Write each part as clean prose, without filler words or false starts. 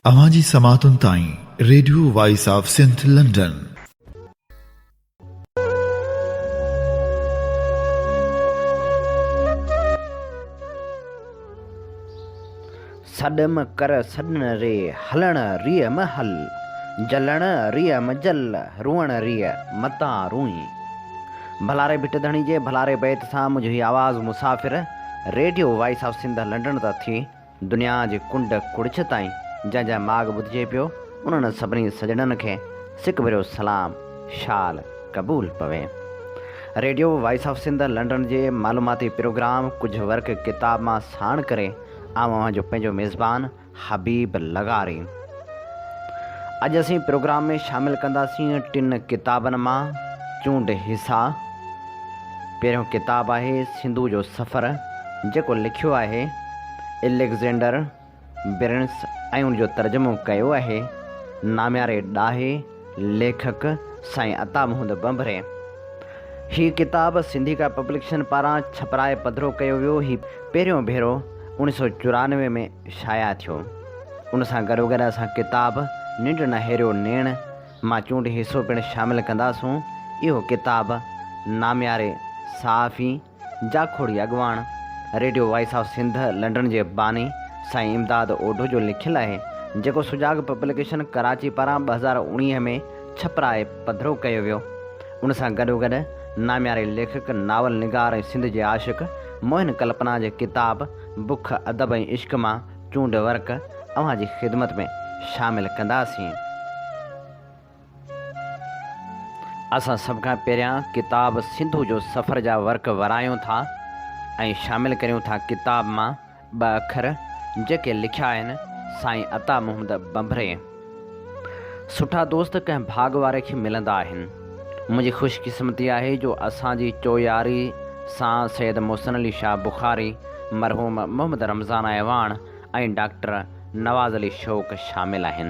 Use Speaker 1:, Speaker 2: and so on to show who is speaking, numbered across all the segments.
Speaker 1: اوهان جي سماعتن تائين radio voice of Sindh London.
Speaker 2: سڏ م ڪر سڏڻ ري، هلڻ ريء م هل، جلڻ ريء م جل، روئڻ ريء متان روئين. ڀلاري ڀٽ ڌڻي جي ڀلاري بيت سان منهنجو هي آواز مسافر radio voice of Sindh London تان ٿي دنيا جي ڪنڊ ڪڙڇ تائين جنهن جنهن ماڳ ٻڌجي پيو، انهن سڀني سڄڻن کي سڪ ڀريو سلام شال قبول پوي. Radio voice of Sindh London جي معلوماتي پروگرام ڪجهه ورق ڪتاب مان ساڻ ڪري آئون اوهان جو پنهنجو ميزبان حبيب لغاري. اڄ اسين پروگرام ۾ شامل ڪنداسين ٽن ڪتابن مان چونڊ حصا. پهريون ڪتاب آهي سنڌو جو سفر جيڪو لکيو آهي اليگزينڊر برنس ۽ ان جو ترجمو ڪيو آهي نامياري ڏاهي ليکڪ سائين عطا محمد ڀنڀري. هي ڪتاب سنڌيڪا پبلڪيشن پاران ڇپرائي پڌرو ڪيو ويو. هي پهريون ڀيرو اوڻيهه سؤ 94 ۾ شايع ٿيو. ان سان گڏوگڏ اسان ڪتاب ننڊ نه هيريو نيڻ مان چونڊ حصو پڻ شامل ڪنداسون. اهو ڪتاب نامياري صحافي، جاکوڙي اڳواڻ، radio voice of Sindh London جي باني سائين امداد اوڍو جو لکيل آهي، جيڪو سجاڳ پبليڪيشن ڪراچي پاران 2019 ۾ ڇپرائي پڌرو ڪيو ويو. ان سان گڏوگڏ نامياري ليکڪ، ناول نگار ۽ سنڌ جي عاشق موهن ڪلپنا جي ڪتاب بک، ادب ۽ عشق مان چونڊ ورق اوهان جي خدمت ۾ شامل ڪنداسين. اسان سڀ کان پهريان ڪتاب سنڌو جو سفر جا ورق ورايون ٿا ۽ شامل ڪريون ٿا ڪتاب مان ٻه اکر جيڪي لکيا آهن سائين عطا محمد ڀنڀري. سٺا دوست ڪنهن ڀاڳ واري کي ملندا آهن. منهنجي خوش قسمتي آهي جو اسان جي چوياري سان سيد محسن علي شاهه بخاري، مرحوم محمد رمضان اعواڻ ۽ ڊاڪٽر نواز علي شوق شامل آهن.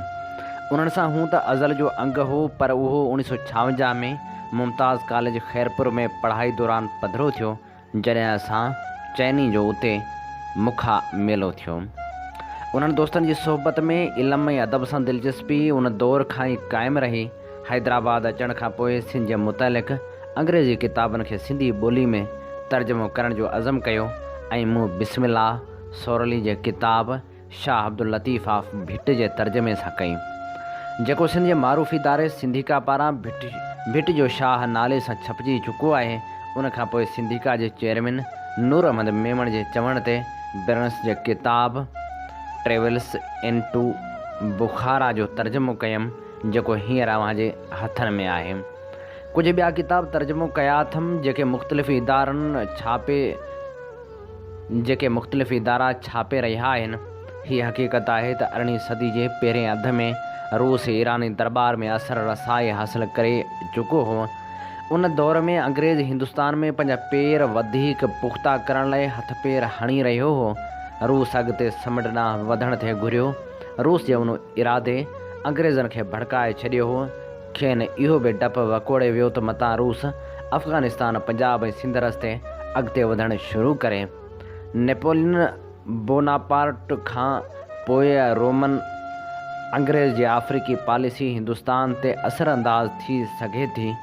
Speaker 2: انهن سان هون ته ازل جو انگ هو پر اهو اوڻيهه سو ڇاونجاهه ۾ ممتاز ڪاليج خيرپور ۾ پڙهائي دوران پڌرو ٿيو جڏهن اسان چئني جو اتي مکا ميلو ٿيو. انهن دوستن جي صحبت ۾ علم ۽ ادب سان دلچسپي ان دور کان ئي قائم رهي. حيدرآباد اچڻ کان پوء سنڌ جي متعلق انگريزي ڪتابن کي سنڌي ٻولي ۾ ترجمو ڪرڻ جو عزم ڪيو ۽ مون بسم الله سورلي جي ڪتاب شاهه عبداللطيف آف ڀٽ جي ترجمي سان ڪئي، جيڪو سنڌ جي معروف اداري سنڌيڪا پاران ڀٽ ڀٽ جو شاهه نالي سان ڇپجي چڪو آهي. ان کان پوء سنڌيڪا جي چيئرمين نور احمد ميمڻ جي چوڻ تي برنس جي ڪتاب ٽريولس ان ٽو بخارا جو ترجمو ڪيم، جيڪو هينئر اوهان جي هٿن ۾ آهي. ڪجهه ٻيا ڪتاب ترجمو ڪيا اٿم، جيڪي مختلف ادارن ڇاپي. جيڪي مختلف ادارا ڇاپي رهيا آهن. هيء حقيقت آهي ته ارڙهين صدي جي پهرين اڌ ۾ روس ايراني درٻار ۾ اثر رسائي حاصل ڪري چڪو هو. ان دور ۾ انگريز هندستان ۾ پنهنجا پير وڌيڪ پختا ڪرڻ لاء هٿ پير هڻي رهيو هو. روس اڳتي سمنڊ ڏانهن وڌڻ ٿي گهريو. روس جي ان ارادي انگريزن کي ڀڙڪائي ڇڏيو هو. کين اهو به ڊپ وڪوڙي ويو ته متان روس افغانستان، پنجاب ۽ سنڌ رستي اڳتي وڌڻ شروع ڪري. نيپولين بوناپارٽ کان پوء رومن انگريز جي آفريقي پاليسي هندستان تي اثر انداز ٿي سگهي ٿي،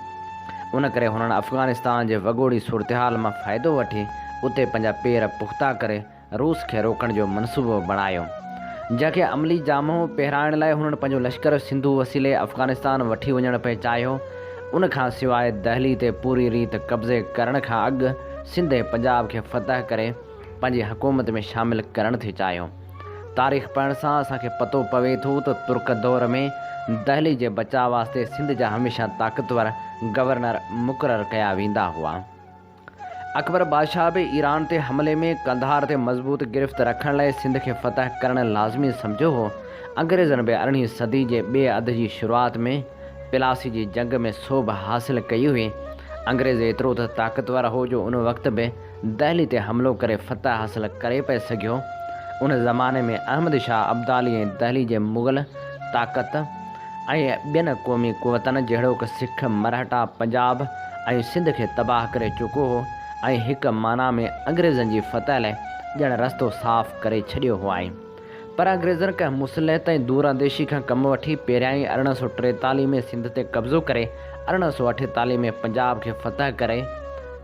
Speaker 2: ان ڪري هنن افغانستان جي وڳوڙي صورتحال مان فائدو وٺي اتي پنهنجا پير پختا ڪري روس کي روڪڻ جو منصوبو بڻايو، جنهن کي عملي جامو پهرائڻ لاء هنن پنهنجو لشڪر سنڌو وسيلي افغانستان وٺي وڃڻ پئي چاهيو. ان کان سواء دهلي تي پوري ريت قبضي ڪرڻ کان اڳ سنڌ ۽ پنجاب کي فتح ڪري پنهنجي حڪومت ۾ شامل ڪرڻ ٿي چاهيو. تاريخ پڙهڻ سان اسان کي پتو پوي ٿو ته ترڪ دور ۾ دهلي جي بچاء واسطي سنڌ جا هميشه طاقتور گورنر مقرر ڪيا ويندا هئا. اڪبر بادشاهه به ايران تي حملي ۾ قنڌار تي مضبوط گرفت رکڻ لاء سنڌ کي فتح ڪرڻ لازمي سمجهيو هو. انگريزن به ارڙهين صدي جي ٻئي اڌ جي شروعات ۾ پلاسي جي جنگ ۾ سوڀ حاصل ڪئي هئي. انگريز ايترو ته طاقتور هو جو ان وقت به دهلي تي حملو ڪري فتح حاصل ڪري پئي سگهيو. ان زماني ۾ احمد شاهه ابدالي ۽ دهلي جي مغل طاقت ۽ ٻين قومي قوتن جهڙوڪ سک، مرهٽا، پنجاب ۽ سنڌ کي تباهه ڪري چڪو هو ۽ هڪ معنيٰ ۾ انگريزن جي فتح لاء ڄڻ رستو صاف ڪري ڇڏيو هئائين. پر انگريزن ڪنهن مصلحت ۽ دور انديشي کان ڪم وٺي پهريائين 1843 ۾ سنڌ تي قبضو ڪري 1848 ۾ پنجاب کي فتح ڪري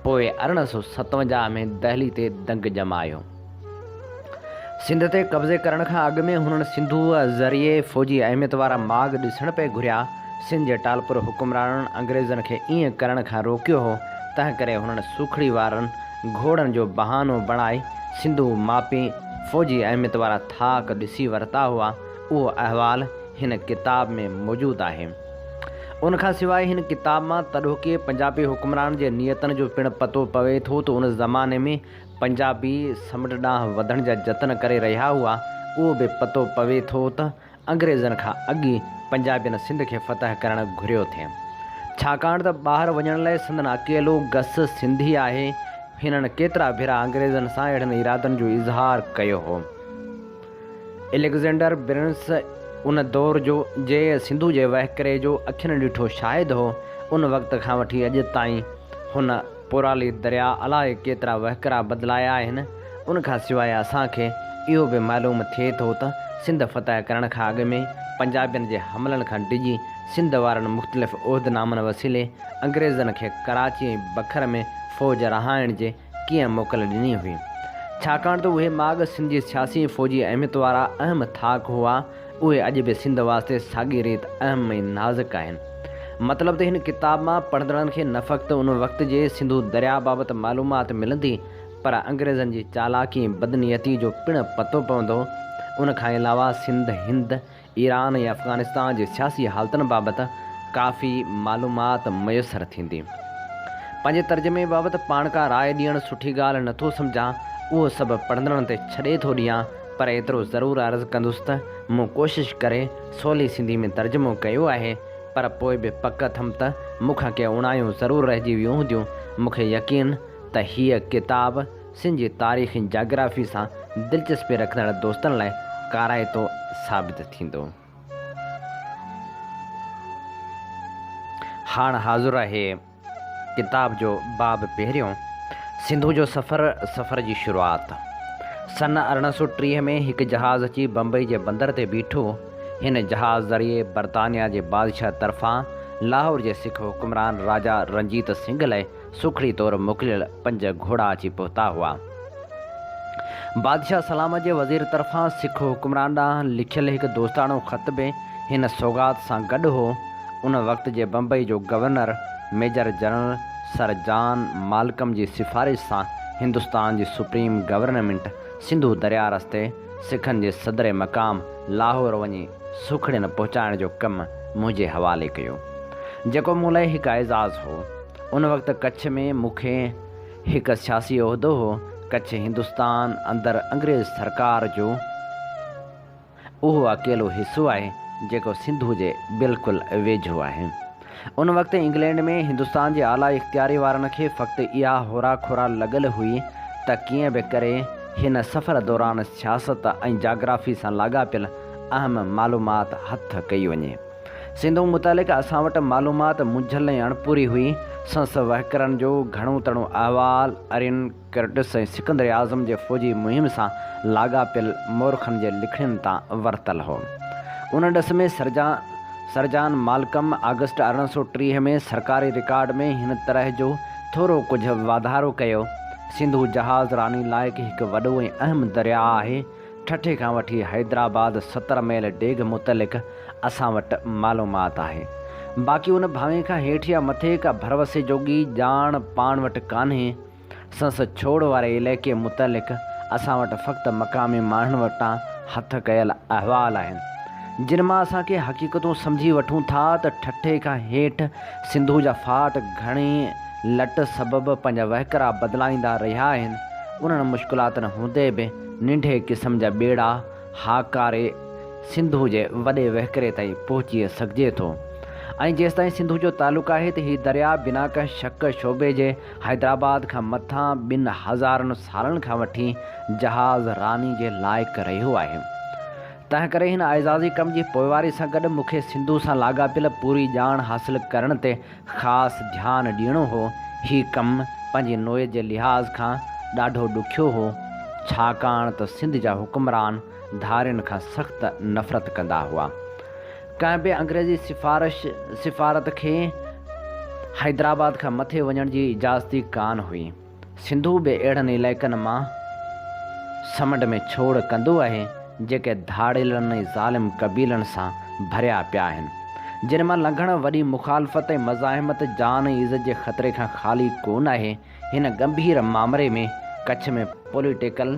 Speaker 2: پوء 1857 ۾ دهلي تي دنگ ڄمايو. سنڌ تي قبضي ڪرڻ کان اڳ ۾ هنن سنڌوء ذريعي فوجي اهميت وارا ماڳ ڏسڻ پئي گهريا. سنڌ جي ٽالپر حڪمرانن انگريزن کي ائين ڪرڻ کان روڪيو هو، تنهنڪري هنن سوکڙي وارن گهوڙن جو بهانو بڻائي سنڌو ماپي فوجي اهميت وارا ٿاڪ ڏسي ورتا هئا. اهو احوال هن ڪتاب ۾ موجود آهي. ان کان سواء هن ڪتاب مان تڏهوڪي پنجابي حڪمرانن جي نيتن جو پڻ پتو پوي ٿو ته ان زماني ۾ پنجابي سمنڊ ڏانهن وڌڻ جا جتن ڪري رهيا هئا، اهو به پتو پوي ٿو ته انگريزن کان اڳ ئي پنجابين سنڌ کي فتح ڪرڻ گهريو ٿي. ڇاڪاڻ ته ٻاهر وڃڻ لاء سندن اڪيلو گس سنڌ ئي آهي. هنن ڪيترا ڀيرا انگريزن سان اهڙن ارادن جو اظهار ڪيو هو. اليگزينڊر برنس ان دور جو جي سنڌو جي وهڪري جو اکين ڏٺو شاهد هو، ان وقت کان وٺي اڄ تائين هن پورالي درياء الائي ڪيترا وهڪرا بدلايا آهن، ان کان سواء اسان کي اهو به معلوم ٿئي ٿو ته سنڌ فتح ڪرڻ کان اڳ ۾ پنجابين جي حملن کان ڊڄي سنڌ وارن مختلف عهدنامن وسيلي انگريزن کي ڪراچي ۽ بکر ۾ فوج رهائڻ جي ڪيئن موڪل ڏني هئي. ڇاڪاڻ ته اهي ماڳ سنڌ جي سياسي ۽ فوجي اهميت وارا اهم ٿاڪ هئا، اهي اڄ به سنڌ واسطي ساڳي ريت اهم ۽ نازڪ آهن. مطلب ته هن ڪتاب مان پڙهندڙن کي نه فقط ان وقت جي سنڌو درياء بابت معلومات ملندي پر انگريزن جي چالاڪي ۽ بدنيتي جو پڻ پتو پوندو. ان کان علاوه سنڌ، هند، ايران ۽ افغانستان جي سياسي حالتن بابت ڪافي معلومات ميسر ٿيندي. پنهنجي ترجمي بابت پاڻ ڪا راء ڏيڻ سٺي ڳالهه نه ٿو سمجهان، اهو سڀ پڙهندڙن تي ڇڏي ٿو ڏيان، پر ايترو ضرور عرض ڪندس ته مون ڪوشش ڪري سولي سنڌي ۾ ترجمو ڪيو آهي، پر پوء به پڪ اٿم ته مون کان ڪي اوڻايون ضرور رهجي ويون هونديون. مون کي يقين ته هيء ڪتاب سنڌ جي تاريخ ۽ جاگرافي سان دلچسپي رکندڙ دوستن لاء ڪارائتو ثابت ٿيندو. هاڻ حاضر آهي ڪتاب جو باب پهريون، سنڌو جو سفر، سفر جي شروعات. سن 1830 ۾ هڪ جهاز اچي بمبئي جي بندر تي بيٺو. هن جهاز ذريعي برطانيا جي بادشاهه طرفان لاهور جي سک حڪمران راجا رنجيت سنگهه لاء سوکڙي طور موڪليل پنج گهوڙا اچي پهتا هئا. بادشاهه سلامت جي وزير طرفان سک حڪمران ڏانهن لکيل هڪ دوستاڻو خط به هن سوغات سان گڏ هو. ان وقت جي بمبئي جو governor major general sir John Malcolm جي سفارش سان هندستان جي سپريم گورنمينٽ سنڌو درياء رستي سکن جي صدر مقام لاهور وڃي سوکڙين پهچائڻ جو ڪم منهنجي حوالي ڪيو، جيڪو مون لاء هڪ اعزاز هو. ان وقت ڪڇ ۾ مون کي هڪ سياسي عهدو هو. ڪڇ هندستان اندر انگريز سرڪار جو اهو اڪيلو حصو آهي، جيڪو سنڌو جي بلڪل ويجهو آهي. ان وقت انگلينڊ ۾ هندستان جي اعليٰ اختياري وارن کي فقط اها هورا کورا لڳل هئي ته ڪيئن به ڪري هن سفر دوران سياست ۽ جاگرافي سان لاڳاپيل اهم معلومات هٿ ڪئي وڃي. سنڌو متعلق اسان وٽ معلومات منجهيل ۽ اڻپوري هئي. سنس وهڪرن جو گهڻو تڻو احوال ارين ڪرٽس ۽ سڪندر اعظم جي فوجي مهم سان لاڳاپيل مورخن جي لکڻين تان ورتل هو. ان ڏس ۾ سرجان مالڪم آگسٽ 1830 ۾ سرڪاري رڪارڊ ۾ هن طرح جو ٿورو ڪجهه واڌارو ڪيو، سنڌو جهاز راني لائق هڪ وڏو ۽ اهم درياء آهي. ٺٽي کان وٺي حيدرآباد 70 ميل ڊيگهه متعلق اسان وٽ معلومات آهي. باقي ان ڀاڱي کان هيٺ يا مٿي ڪا ڀروسي جوڳي ڄاڻ پاڻ وٽ ڪانهي. سنس ڇوڙ واري علائقي متعلق اسان وٽ فقط مقامي ماڻهن وٽان هٿ ڪيل احوال آهن، جن مان اسان ڪي حقيقتون سمجهي وٺون ٿا ته ٺٽي کان هيٺ سنڌو جا ڦاٽ گهڻي لٽ سبب پنهنجا وهڪرا بدلائيندا رهيا آهن، انهن مشڪلاتن هوندي به ننڍي قسم جا ٻيڙا هاڪاري سنڌو جي وڏي وهڪري تائين پهچي سگهجي ٿو ۽ جيستائين سنڌو جو تعلق آهي ته هي درياء بنا ڪنهن شڪ شعبي جي حيدرآباد کان مٿان ٻن هزارن سالن کان وٺي جهاز راني جي لائق رهيو آهي. تنهنڪري هن اعزازي ڪم جي پوئواري سان گڏ مون کي سنڌو سان لاڳاپيل پوري ڄاڻ حاصل ڪرڻ تي خاص ڌيان ڏيڻو هو. هي ڪم پنهنجي نوعيت جي لحاظ کان ڏاڍو ڏکيو هو، ڇاڪاڻ ته سنڌ جا حڪمران ڌارين کان سخت نفرت ڪندا هئا. ڪنهن به انگريزي سفارش سفارت کي حيدرآباد کان مٿي وڃڻ جي اجازت ئي ڪانه هئي. سنڌو به اهڙن علائقن مان سمنڊ ۾ ڇوڙ ڪندو آهي، جيڪي ڌاڙيلن ۽ ظالم قبيلن سان ڀريا پيا آهن، جن مان لنگهڻ وڏي مخالفت ۽ مزاحمت جان ۽ عزت جي خطري کان خالي ڪونه آهي. هن ڳنڀير مامري ۾ ڪڇ ۾ پوليٽيڪل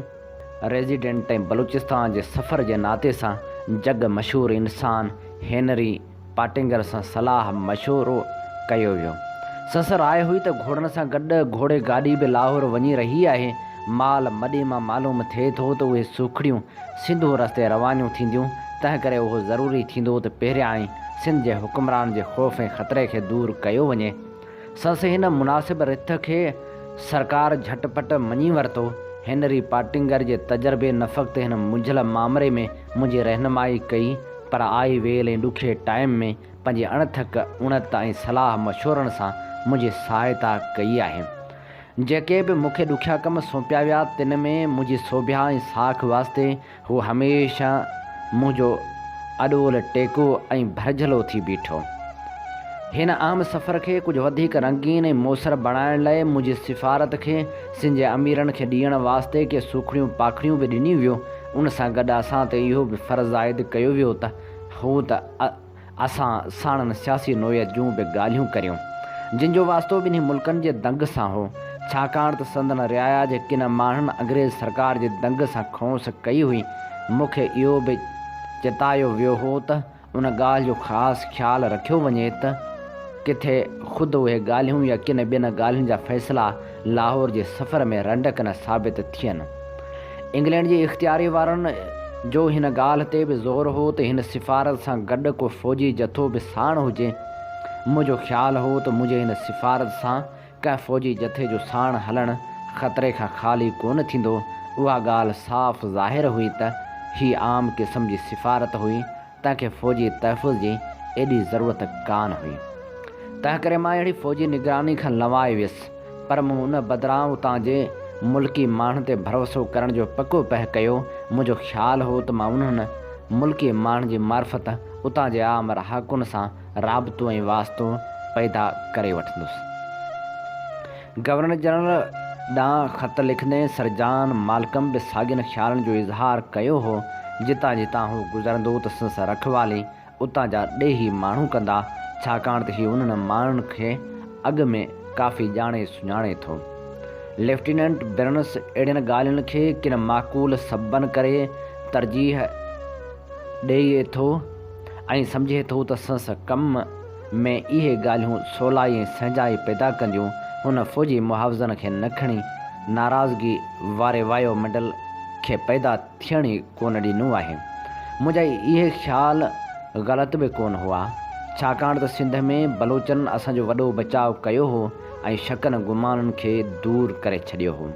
Speaker 2: ريزيڊنٽ ۽ بلوچستان جي سفر جي ناتي سان جڳ مشهور انسان هينري پاٽنگر سان صلاح مشورو ڪيو ويو. سندس راء هئي ته گهوڙن سان گڏ گهوڙي گاڏي به لاهور وڃي رهي آهي. مال مڏي مان معلوم ٿئي ٿو ته اهي سوکڙيون سنڌوء رستي روانيون ٿينديون، تنهنڪري اهو ضروري ٿيندو ته پهريائين سنڌ جي حڪمرانن جي خوف ۽ خطري کي دور ڪيو وڃي. سندس هن مناسب رٿ کي سرڪار جهٽ پٽ مڃي ورتو. هينري پاٽنگر جي تجربي نه فقط هن منجهيل مامري ۾ منهنجي رهنمائي ڪئي، پر آئي ويل ۽ ڏکئي ٽائيم ۾ پنهنجي اڻٿڪ اڻت ۽ صلاح مشورن سان منهنجي سهائتا ڪئي آهي. جيڪي به مون کي ڏکيا ڪم سونپيا ويا، تن ۾ منهنجي سوڀيا ۽ ساک واسطي هو هميشه منهنجو اڏول ٽيڪو ۽ ڀرجهلو ٿي بيٺو. هن اهم سفر کي ڪجهه وڌيڪ رنگين ۽ موثر بڻائڻ لئه منهنجي سفارت کي سنڌ جي اميرن کي ڏيڻ واسطي ڪي سوکڙيون پاکڙيون به ڏنيون ويون. ان سان گڏ اسان تي اهو به فرض عائد ڪيو ويو ته هو ته اسان ساڻن سياسي نوعيت جون به ڳالهيون ڪريون، جن جو واسطو ٻنهي ملڪن جي دنگ سان هو، ڇاڪاڻ ته سندن رعايا جي ڪن ماڻهن انگريز سرڪار جي دنگ سان کئونس ڪئي هئي. مون کي اهو به چتايو ويو هو ته ان ڳالهه جو خاص خيال رکيو وڃي ته ڪٿي خود اهي ڳالهيون يا ڪن ٻين ڳالهين جا فيصلا لاهور جي سفر ۾ رنڊڪ نه ثابت ٿين. انگلينڊ جي اختياري وارن جو هن ڳالهه تي به زور هو ته هن سفارت سان گڏ ڪو فوجي جٿو به ساڻ هجي. منهنجو خيال هو ته منهنجي هن سفارت سان ڪنهن فوجي جٿي جو ساڻ هلڻ خطري کان خالي ڪونه ٿيندو. اها ڳالهه صاف ظاهر هئي ته هي عام قسم جي سفارت هئي تنهن کي فوجي تحفظ جي ايڏي ضرورت ڪانه هئي. تنهنڪري مان اهڙي فوجي نگراني کان لنوائي ويس. پر مون ان بدران اتان جي ملڪي ماڻهن تي ڀروسو ڪرڻ جو پڪو پهه ڪيو. منهنجو خيال هو ته مان انهن ملڪي ماڻهن جي معرفت اتان جي عام رهاڪن سان رابطو ۽ واسطو پيدا ڪري وٺندس. گورنر جنرل ڏانهن خط لکندي سر جان مالڪم به ساڳين خيالن جو اظهار ڪيو هو، جتان جتان هو گذرندو ته سندس رکوالي اتان جا ڏيهي ماڻهو ڪندا، ڇاڪاڻ ته هي انهن ماڻهن کي اڳ ۾ ڪافي ڄاڻي سڃاڻي ٿو. ليفٽيننٽ برنس اهڙين ڳالهين کي ڪن معقول سببن ڪري ترجيح ڏئي ٿو ۽ سمجهي ٿو ته سندس ڪم ۾ اهي ڳالهيون سولائي ۽ سهنجائي پيدا ڪنديون، هن فوجي محافظن کي نه کڻي ناراضگي واري وايو منڊل کي پيدا ٿيڻ ئي ڪونه ڏنو آهي. منهنجا اهي خيال غلط به ڪونه هئا، ڇاڪاڻ ته سنڌ ۾ بلوچن اسان جو وڏو بچاء ڪيو هو ۽ شڪن گمانن کي دور ڪري ڇڏيو هو.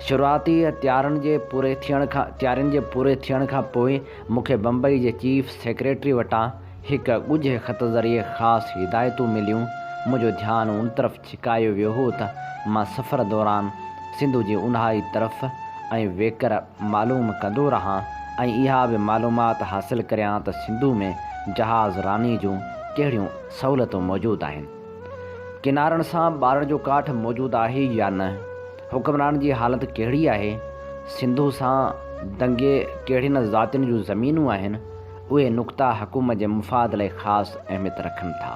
Speaker 2: شروعاتي تيارين جي پوري ٿيڻ کان تيارين جي پوري ٿيڻ کان پوء مون کي بمبئي جي چيف سيڪريٽري وٽان هڪ ڳجهي خط ذريعي خاص هدايتون مليون. منهنجو ڌيان ان طرف ڇڪايو ويو هو ته مان سفر دوران سنڌو جي اونهائي طرف ۽ ويڪر معلوم ڪندو رهان ۽ اها به معلومات حاصل ڪريان ته سنڌو ۾ جهاز راني جون ڪهڙيون سهولتون موجود آهن. ڪنارن سان ٻارڻ جو ڪاٺ موجود آهي يا نه؟ حڪمران جي حالت ڪهڙي آهي؟ سنڌو سان دنگي ڪهڙين ذاتين جون زمينون آهن؟ اهي نقطا حڪومت جي مفاد لاء خاص اهميت رکن ٿا.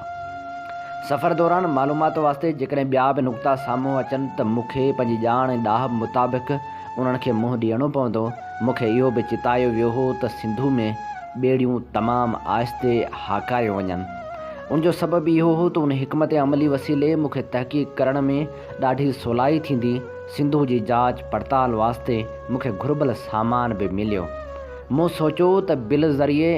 Speaker 2: سفر دوران معلومات واسطي جيڪڏهن ٻيا به نقطا سامهون اچن ته مون کي پنهنجي ڄاڻ ۽ ڏاهپ مطابق انهن کي منهن ڏيڻو پوندو. مون کي اهو به چتايو ويو هو ته سنڌو ۾ ٻيڙيون تمام آهستي هاڪاريو وڃن. ان جو سبب اهو هو ته ان حڪمت عملي وسيلي مون کي تحقيق ڪرڻ ۾ ڏاڍي سولائي ٿيندي. سنڌوء جي جاچ پڙتال واسطي مون کي گهربل سامان به مليو. مون سوچيو ته بل ذريعي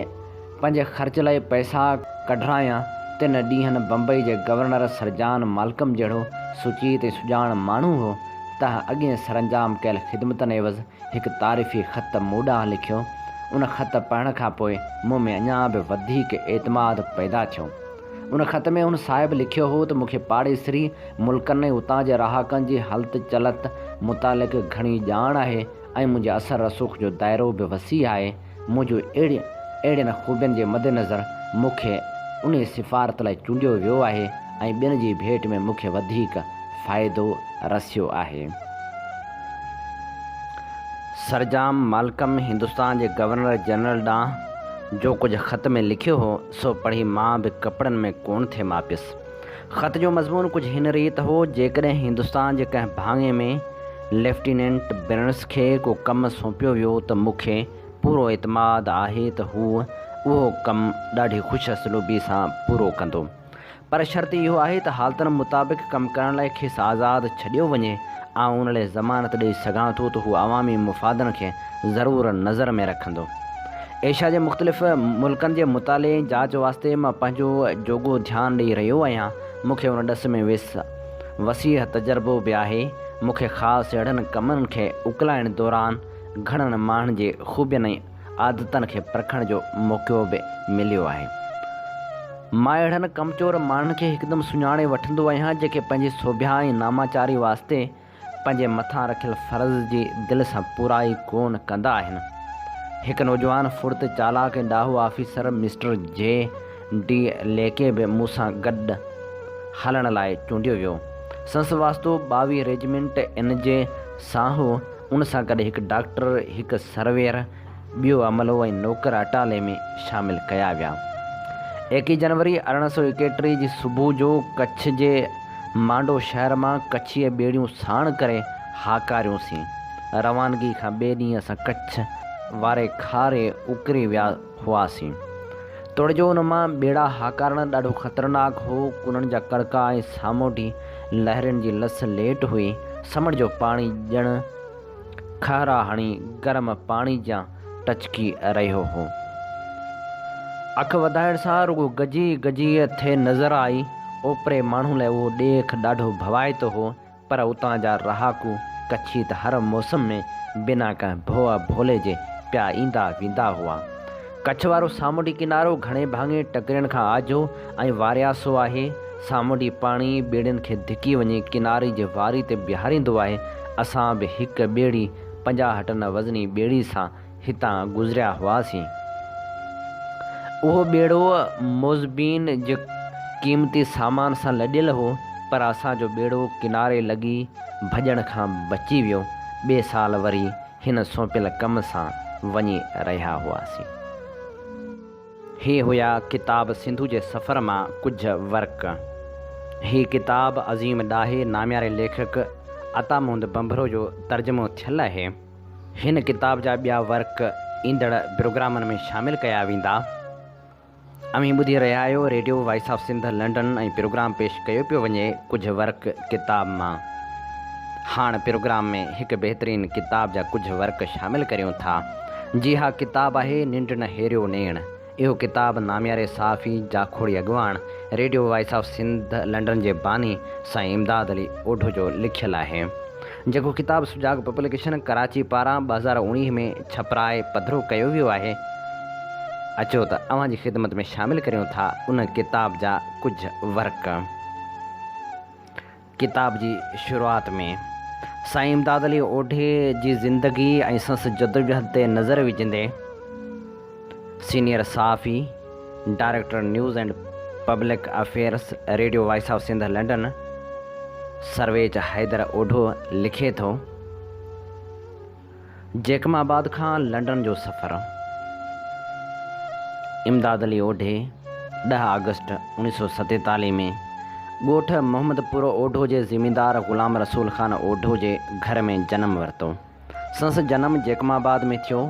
Speaker 2: پنهنجي خرچ لاء پئسا ڪڍرايان. تن ڏينهن بمبئي جي گورنر سر جان مالڪم جهڙو سچيت ۽ سڄاڻ ماڻهو هو، تنهن اڳين سرانجام ڪيل خدمتن عيوض هڪ تعريفي خط مون ڏانهن لکيو. ان خط پڙهڻ کان پوء مون ۾ اڃا به وڌيڪ اعتماد پيدا ٿيو. ان خط ۾ هن صاحب لکيو هو ته مون کي پاڙيسري ملڪن ۽ اتان جي رهاڪن جي هلت چلت متعلق گهڻي ڄاڻ آهي ۽ منهنجي اثر رسوخ جو دائرو به وسيع آهي. منهنجون اهڙين اهڙين خوبين جي مدنظر مون کي انهي سفارت لاء چونڊيو ويو آهي ۽ ٻين جي ڀيٽ ۾ مون کي وڌيڪ فائدو رسيو آهي. سرجام مالڪم هندستان جي گورنر جنرل ڏانهن جو ڪجهه خط ۾ لکيو هو، سو پڙهي مان به ڪپڙن ۾ ڪونه ٿي ماپيس. خط جو مضمون ڪجهه هن ريت هو، جيڪڏهن هندستان جي ڪنهن ڀاڱي ۾ ليفٽيننٽ برنس کي ڪو ڪم سونپيو ويو ته مون کي پورو اعتماد آهي ته هو اهو ڪم ڏاڍي خوش اسلوبي سان پورو ڪندو. پر شرط اهو آهي ته حالتن مطابق ڪم ڪرڻ لاء کيس آزاد ڇڏيو وڃي. آئون ان لاء ضمانت ڏئي سگهان ٿو ته هو عوامي مفادن کي ضرور نظر ۾ رکندو. ايشيا جي مختلف ملڪن جي مطالعي ۽ جاچ واسطي مان پنهنجو جوڳو ڌيان ڏئي رهيو آهيان. مون کي ان ڏس ۾ وسيع تجربو به آهي. مون کي خاص اهڙن ڪمن کي اڪلائڻ دوران گهڻن ماڻهن جي خوبين ۽ عادتن کي پرکڻ جو موقعو به مليو آهي. مان اهڙن ڪمچور ماڻهن کي هڪدم سڃاڻي وٺندو آهيان جيڪي پنهنجي سوڀيا ۽ ناماچاري واسطي پنهنجي مٿان رکيل فرض جي دل سان پورائي ڪونه ڪندا آهن. هڪ نوجوان ڦڙت، چالاڪ ۽ ڏاهو آفيسر مسٽر جي ڊي ليڪي به مون سان گڏ هلڻ لاء چونڊيو ويو. سندس واسطو 22 ريجمينٽ اين جي سان هو. ان سان گڏ هڪ ڊاڪٽر، هڪ سرويئر، ٻيو عملو ۽ نوڪر اٽالي ۾ شامل ڪيا ويا. ايڪيهه جنوري 1831 جي صبح جو ڪڇ جي مانڊو شهر مان ڪڇيء ٻيڙيون ساڻ ڪري هاڪاريون سين. روانگي کان ٻئي ڏينهن اسان ڪڇ واري کاري اڪري ويا هئاسين. توڙي جو ان مان ٻيڙا هاڪارڻ ڏاڍو خطرناڪ هو، ڪنن جا ڪڙڪا ۽ سامونڊي لهرين جي لس ليٽ هئي، سمنڊ جو پاڻي ڄڻ کهرا هڻي گرم پاڻي جيان ٽچڪي رهيو هو. اک وڌائڻ سان رڳو گجي گجي ٿي نظر آئي. اوپري ماڻهو لاء اهو ڏيک ڏاڍو ڀوائتو هو. پر اتان جا رهاڪو ڪڇي ته هر موسم ۾ بنا ڪنهن ڀوء ڀولي جي پيا ايندا ويندا هئا. ڪڇ وارو سامونڊي ڪنارو گهڻي ڀاڱي ٽڪرين کان آجو ۽ وارياسو آهي. سامونڊي پاڻي ٻيڙين کي ڌڪي وڃي ڪناري جي واري تي بيهاريندو آهي. اسان به هڪ ٻيڙي 50 ٽن وزني ٻيڙي سان هتان گذريا هئاسين. اهو ٻيڙو موذبين جي قيمتي سامان سان لڏيل هو، پر اسان جو ٻيڙو ڪناري لڳي ڀڄڻ کان بچي ويو. ٻئي سال وري هن سونپيل ڪم سان وڃي رهيا هئاسين. هي هيا ڪتاب سنڌو جي سفر مان ڪجهه ورق. هي ڪتاب عظيم ڏاهي نامياري ليکڪ عطا محمد ڀنڀرو جو ترجمو ٿيل آهي. هن ڪتاب جا ٻيا ورق ايندڙ پروگرامن ۾ شامل ڪيا ويندا. اوهين ٻڌي رهيا آهيو radio voice of Sindh London ۽ programme پيش ڪيو پيو وڃي ڪجهه ورق ڪتاب مان. هاڻ پروگرام ۾ هڪ بهترين ڪتاب جا ڪجهه ورق شامل ڪريون ٿا. جي ها ڪتاب آهي ننڊ نه هيريو نيڻ. اهو ڪتاب نامياري صحافي، جاکوڙي اڳواڻ، radio voice of Sindh London جي باني سائين امداد علي اوڍو جو لکيل آهي. جيڪو ڪتاب سجاڳ پبليڪيشن ڪراچي پاران 2019 ۾ ڇپرائي پڌرو ڪيو ويو آهي. اچو ته اوهان جي خدمت ۾ شامل ڪريون ٿا ان ڪتاب جا ڪجهه ورق. ڪتاب جي شروعات ۾ سائين امداد علي اوڍي جي زندگي ۽ سندس جدوجهد تي نظر وجهندي سينيئر صحافي، director news and public affairs radio voice of Sindh London Sarvech Haider Odho لکي ٿو. جيڪب آباد کان لنڊن جو سفر، امداد علي اوڍي، 10 آگسٽ 1947 ۾ ڳوٺ محمد پور اوڍو جي زميندار غلام رسول خان اوڍو جي گهر ۾ جنم ورتو. سندس جنم جيڪب آباد ۾ ٿيو.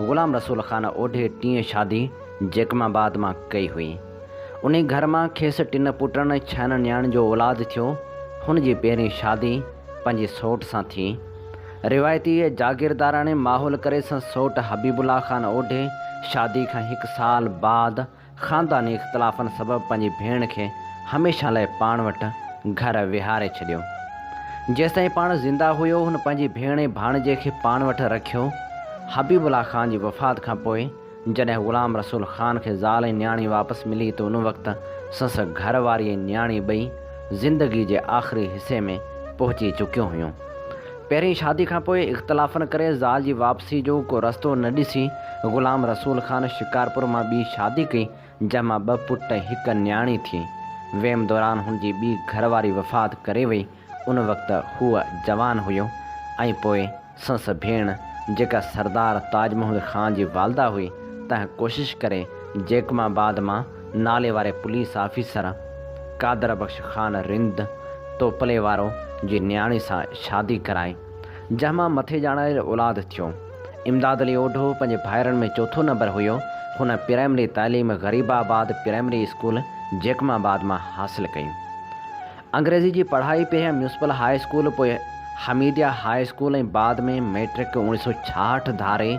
Speaker 2: غلام رسول خان اوڍي ٽين شادي جيڪب آباد مان ڪئي هئي. انهي گهر مان کيس ٽن پٽن ۽ ڇهن نياڻين جو اولاد ٿيو. هن جي پهرين شادي پنهنجي سئوٽ سان ٿي. روايتي جاگيرداراڻي ماحول ڪري سندس سئوٽ حبيب الله خان اوڍي شادي کان هڪ سال بعد خانداني اختلافن سبب پنهنجي ڀيڻ کي هميشه لاء پاڻ وٽ گهر ويهاري ڇڏيو. جيستائين پاڻ زنده هيو هن پنهنجي ڀيڻ ۽ ڀاڻيجي کي پاڻ وٽ رکيو. حبيب الله خان جي وفات کان پوء جڏهن غلام رسول خان کي زال ۽ نياڻي واپس ملي ته ان وقت سندس گهر واري ۽ نياڻي ٻئي زندگي جي آخري حصي ۾ پهچي چڪيون هيون. پهرين شادي کان پوء اختلافن ڪري زال جي واپسي جو ڪو رستو نه ڏسي غلام رسول خان شڪارپور مان ٻي شادي ڪئي جنهن مان ٻه پٽ ۽ هڪ نياڻي ٿي. ويم دوران هن جي ٻي گهر واري وفات ڪري وئي. ان وقت هو جوان هيو ۽ پوء سنس ڀيڻ جيڪا سردار تاج محمد خان جي والده هئي تنهن ڪوشش ڪري جيڪب آباد مان نالي واري پوليس آفيسر قادر بخش خان رند توپلي وارو جي نياڻي سان شادي ڪرائي جنهن مان مٿي ڄاڻايل اولاد ٿيو. امداد علي اوڍو پنهنجي ڀائرن ۾ چوٿون نمبر هيو. هن پرائمري تعليم غريب آباد پرائمري اسڪول جيڪب آباد مان حاصل ڪئي. انگريزي جي پڙهائي پهريان ميونسپل هاء اسڪول پوء حميديه هاء اسڪول ۽ بعد ۾ مئٽرڪ 1966 ڌاري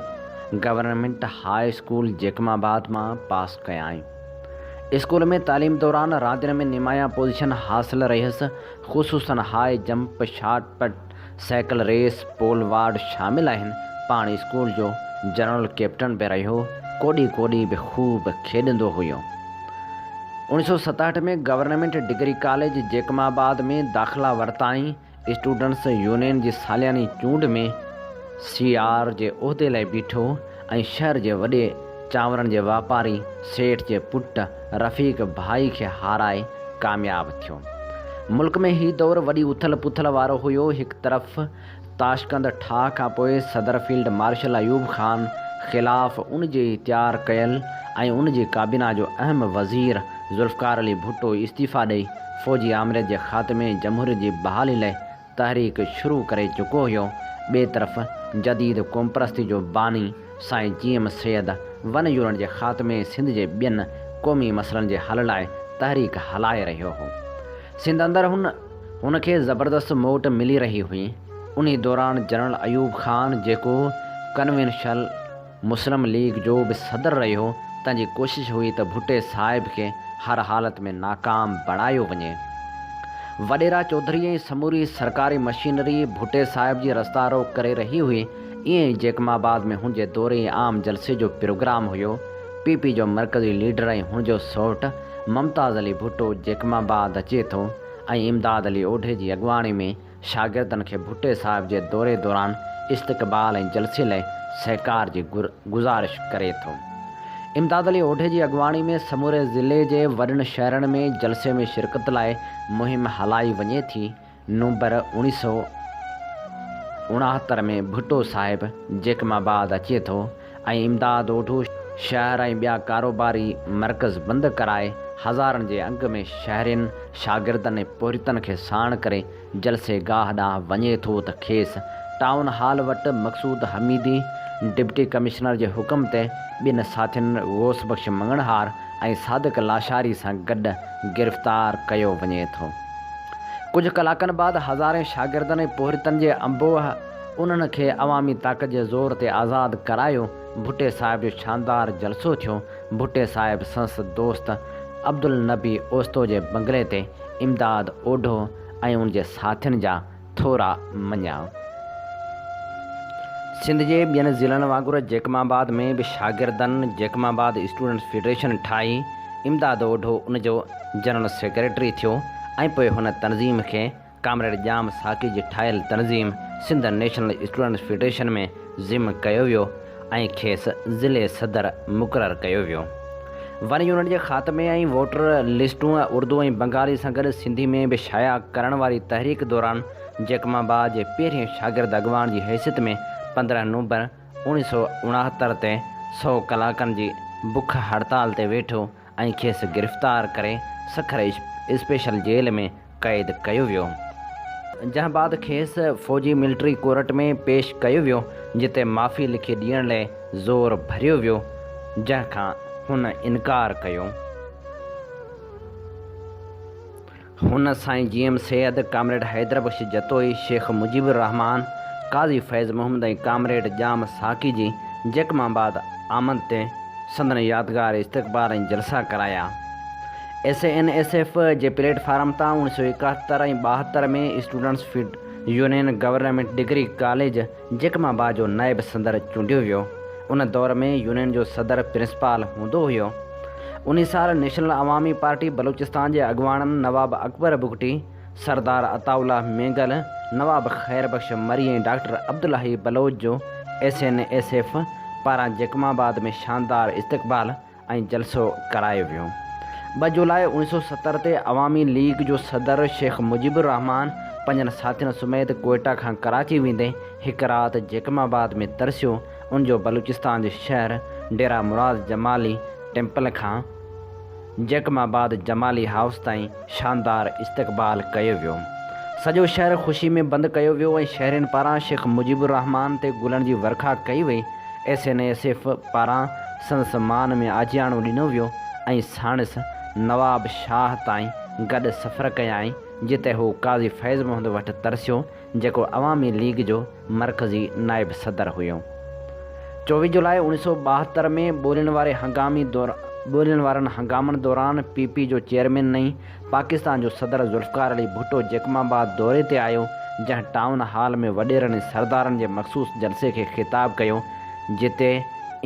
Speaker 2: گورنمينٽ هاء اسڪول جيڪب آباد مان پاس ڪيائين. اسڪول ۾ تعليم دوران راندين ۾ نمايان پوزيشن حاصل رهيس خصوصاً high jump, shot put, cycle race, pole vault شامل آهن. پاڻ اسڪول جو جنرل ڪئپٽن به رهيو. ڪوڏي ڪوڏي به خوب کيڏندو هيو. 1967 ۾ گورنمينٽ ڊگري ڪاليج جيڪب آباد ۾ داخلا ورتائين. اسٽوڊنٽس يونين جي سالياني چونڊ ۾ سي آر جي عهدي لاء بيٺو ۽ شهر جي وڏي چانورن جي واپاري سيٺ جي پٽ رفيق ڀائي کي هارائي ڪامياب ٿيو. ملڪ ۾ هي دور وڏي اٿل پٿل وارو هيو. هڪ طرف تاشقند ٺاهه کان پوء صدر فيلڊ مارشل ايوب خان خلاف ان جي ئي تيار ڪيل ۽ ان جي ڪابينا جو اهم وزير ذوالفقار علي ڀٽو استعيفا ڏئي فوجي آمريت جي خاتمي ۽ جمهوريت جي بحالي لئه تحريڪ شروع ڪري چڪو هيو. ٻئي طرف جديد قومپرستي جو باني سائين جي ايم سيد ون يونٽ جي خاتمي ۽ سنڌ جي ٻين قومي مسئلن جي حل لاء تحريڪ هلائي رهيو هو. سنڌ اندر هن هن کي زبردست موٽ ملي رهي هئي. انهي دوران جنرل ايوب خان جيڪو ڪنوينشل مسلم ليگ جو به صدر رهيو تنهن جي ڪوشش هئي ته ڀٽي صاحب کي هر حالت ۾ ناڪام بڻايو وڃي. وڏيرا چوڌري ۽ سموري سرڪاري مشينري ڀٽي صاحب جي رستا روڪ ڪري رهي هئي. ائين ئي جيڪب آباد ۾ هن جي دوري ۽ عام جلسي جو پروگرام هيو. پي پي جو مرڪزي ليڊر ۽ هن جو سئوٽ ممتاز علي ڀٽو جيڪب آباد اچي ٿو ۽ امداد علي اوڍي جي اڳواڻي ۾ شاگردن کي ڀٽي صاحب جي دوري دوران استقبال ۽ جلسي لئه سهڪار جي گذارش ڪري ٿو. امداد علي اوڍي جي اڳواڻي ۾ سموري ضلعي جي وڏن شهرن ۾ جلسي ۾ شرڪت لاء مهم هلائي وڃي ٿي. نومبر 1969 ۾ ڀٽو صاحب جيڪب آباد اچي ٿو ۽ امداد اوڍو شهر ۽ ٻيا ڪاروباري مرڪز بند ڪرائي هزارن جي انگ ۾ شهرين، شاگردن ۽ پورهيتن کي ساڻ ڪري جلسي گاهه ڏانهن وڃي ٿو ته کيس ٽائون هال وٽ مقصود حميدي ڊپٽي ڪمشنر جي حڪم تي ٻن ساٿين غوث بخش مڱڻهار ۽ صادق لاشاري سان گڏ گرفتار ڪيو وڃي ٿو. ڪجهه ڪلاڪن بعد هزارين شاگردن ۽ پورهيتن جي انبوهه انهن کي عوامي طاقت جي زور تي آزاد ڪرايو. ڀٽي صاحب جو شاندار جلسو ٿيو. ڀٽي صاحب سنس دوست عبدالنبي اوستو جي بنگلي تي امداد اوڍو ۽ ان جي ساٿين جا ٿورا مڃيا. سنڌ جي ٻين ضلعن وانگر جيڪب آباد ۾ به شاگردن جيڪب آباد اسٽوڊنٽس فيڊريشن ٺاهي. امداد اوڍو ان جو جنرل سيڪريٽري ٿيو ۽ پوء هن تنظيم کي ڪامريڊ ڄام ساقي جي ٺاهيل تنظيم سنڌ نيشنل اسٽوڊنٽس فيڊريشن ۾ ضم ڪيو ويو ۽ کيس ضلعي صدر مقرر ڪيو ويو. ون يونٽ جي خاتمي ۽ ووٽر لسٽون اردو ۽ بنگالي سان گڏ سنڌي ۾ به شايع ڪرڻ واري تحريڪ دوران جيڪب آباد جي پهرين شاگرد اڳواڻ جي حيثيت ۾ 15 نومبر 1969 تي سئو ڪلاڪن جي بک هڙتال تي ويٺو ۽ کيس گرفتار ڪري سکر اسپيشل جيل ۾ قيد ڪيو ويو. جنهن بعد کيس فوجي ملٽري ڪورٽ ۾ پيش ڪيو ويو، جتي معافي لکي ڏيڻ لئه زور ڀريو ويو، جنهن کان هن انڪار ڪيو. هن سائين جي ايم سيد، ڪامريڊ حيدر بخش جتوئي، شيخ مجيب الرحمان، قاضي فيض محمد ۽ ڪامريڊ ڄام ساقي جي جيڪب آباد آمد تي سندن يادگار استقبال ۽ جلسا ڪرايا. ايس اي اين ايس ايف جي پليٽ فارم تان اوڻيھ سؤ ايڪاهتر ۽ ٻاهتر ۾ students fed union government degree college Jacobabad جو نائب صدر چونڊيو ويو. ان دور ۾ يونين جو صدر پرنسپال هوندو هيو. انهي سال نيشنل عوامي پارٽي بلوچستان جي اڳواڻن نواب اڪبر بگٽي، سردار عطاء الله مينگل نواب خير بخش مري ۽ ڊاڪٽر عبدالحئي بلوچ جو ايس اين ايس ايف پاران جيڪب آباد ۾ شاندار استقبال ۽ جلسو ڪرايو ويو. 2 جولاء 1970 تي عوامي ليگ جو صدر شيخ مجيب الرحمان پنهنجن ساٿين سميت ڪوئيٽا کان ڪراچي ويندي هڪ رات جيڪب آباد ۾ ترسيو، ان جو بلوچستان جي شهر ڊيرا مراد جمالي ٽيمپل کان جيڪب آباد جمالي هائوس تائين شاندار استقبال ڪيو ويو. سڄو شهر خوشي ۾ بند ڪيو ويو ۽ شهرين پاران شيخ مجيب الرحمان تي گلن جي ورکا ڪئي وئي. ايس اين ايس ايف پاران سندس مان ۾ آجياڻو ڏنو ويو ۽ ساڻس نواب شاهه تائين گڏ سفر ڪيائين، جتي هو قاضي فيض محمد وٽ ترسيو، جيڪو عوامي ليگ جو مرڪزي نائب صدر هيو. 24 جولاء 1972 ۾ ٻولين واري هنگامي ٻولين وارن هنگامن دوران پي پي جو چيئرمين نئين پاڪستان جو صدر ذوالفقار علي ڀٽو جيڪب آباد دوري تي آيو، جنهن ٽائون هال ۾ وڏيرن ۽ سردارن جي مخصوص جلسي کي خطاب ڪيو، جتي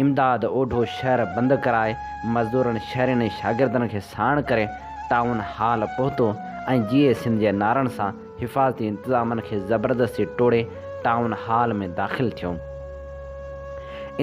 Speaker 2: امداد اوڍو شهر بند ڪرائي مزدورن، شهرين ۽ شاگردن کي ساڻ ڪري ٽائون هال پهتو ۽ جيئي سنڌ جي نعرن سان حفاظتي انتظامن کي زبردستي ٽوڙي ٽائون هال ۾ داخل ٿيو.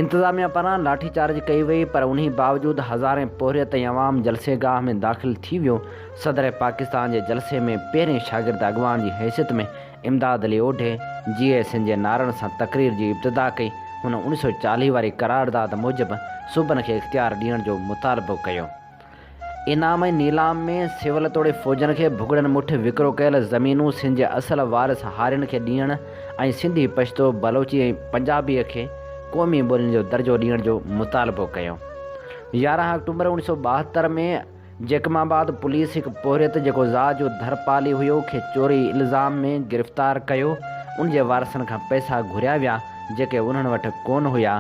Speaker 2: انتظاميا پاران لاٺي چارج ڪئي وئي پر انهي باوجود هزارين پورهيت ۽ عوام جلسي گاهه ۾ داخل ٿي ويو. صدر پاڪستان جي جلسي ۾ پهرين شاگرد اڳواڻ جي حيثيت ۾ امداد علي اوڍي جيئي سنڌ جي نعرن سان تقرير جي ابتدا ڪئي. هن 1940 واري قرارداد موجب صوبن کي اختيار ڏيڻ جو مطالبو ڪيو. انعام ۽ نيلام ۾ سول توڙي فوجن کي ڀڳڙن مٺ وڪرو ڪيل زمينون سنڌ جي اصل وارث هارين کي ڏيڻ ۽ سنڌي، پشتو، بلوچي ۽ پنجابيء کي قومي ٻولين جو درجو ڏيڻ جو مطالبو ڪيو. 11 آڪٽوبر 1972 ۾ جيڪب آباد پوليس هڪ پورهيت جيڪو ذات جو ڌرپالي هيو کي چوري الزام ۾ گرفتار ڪيو ان جي وارثن کان پئسا گهريا ويا جيڪي انهن وٽ ڪونه هيا.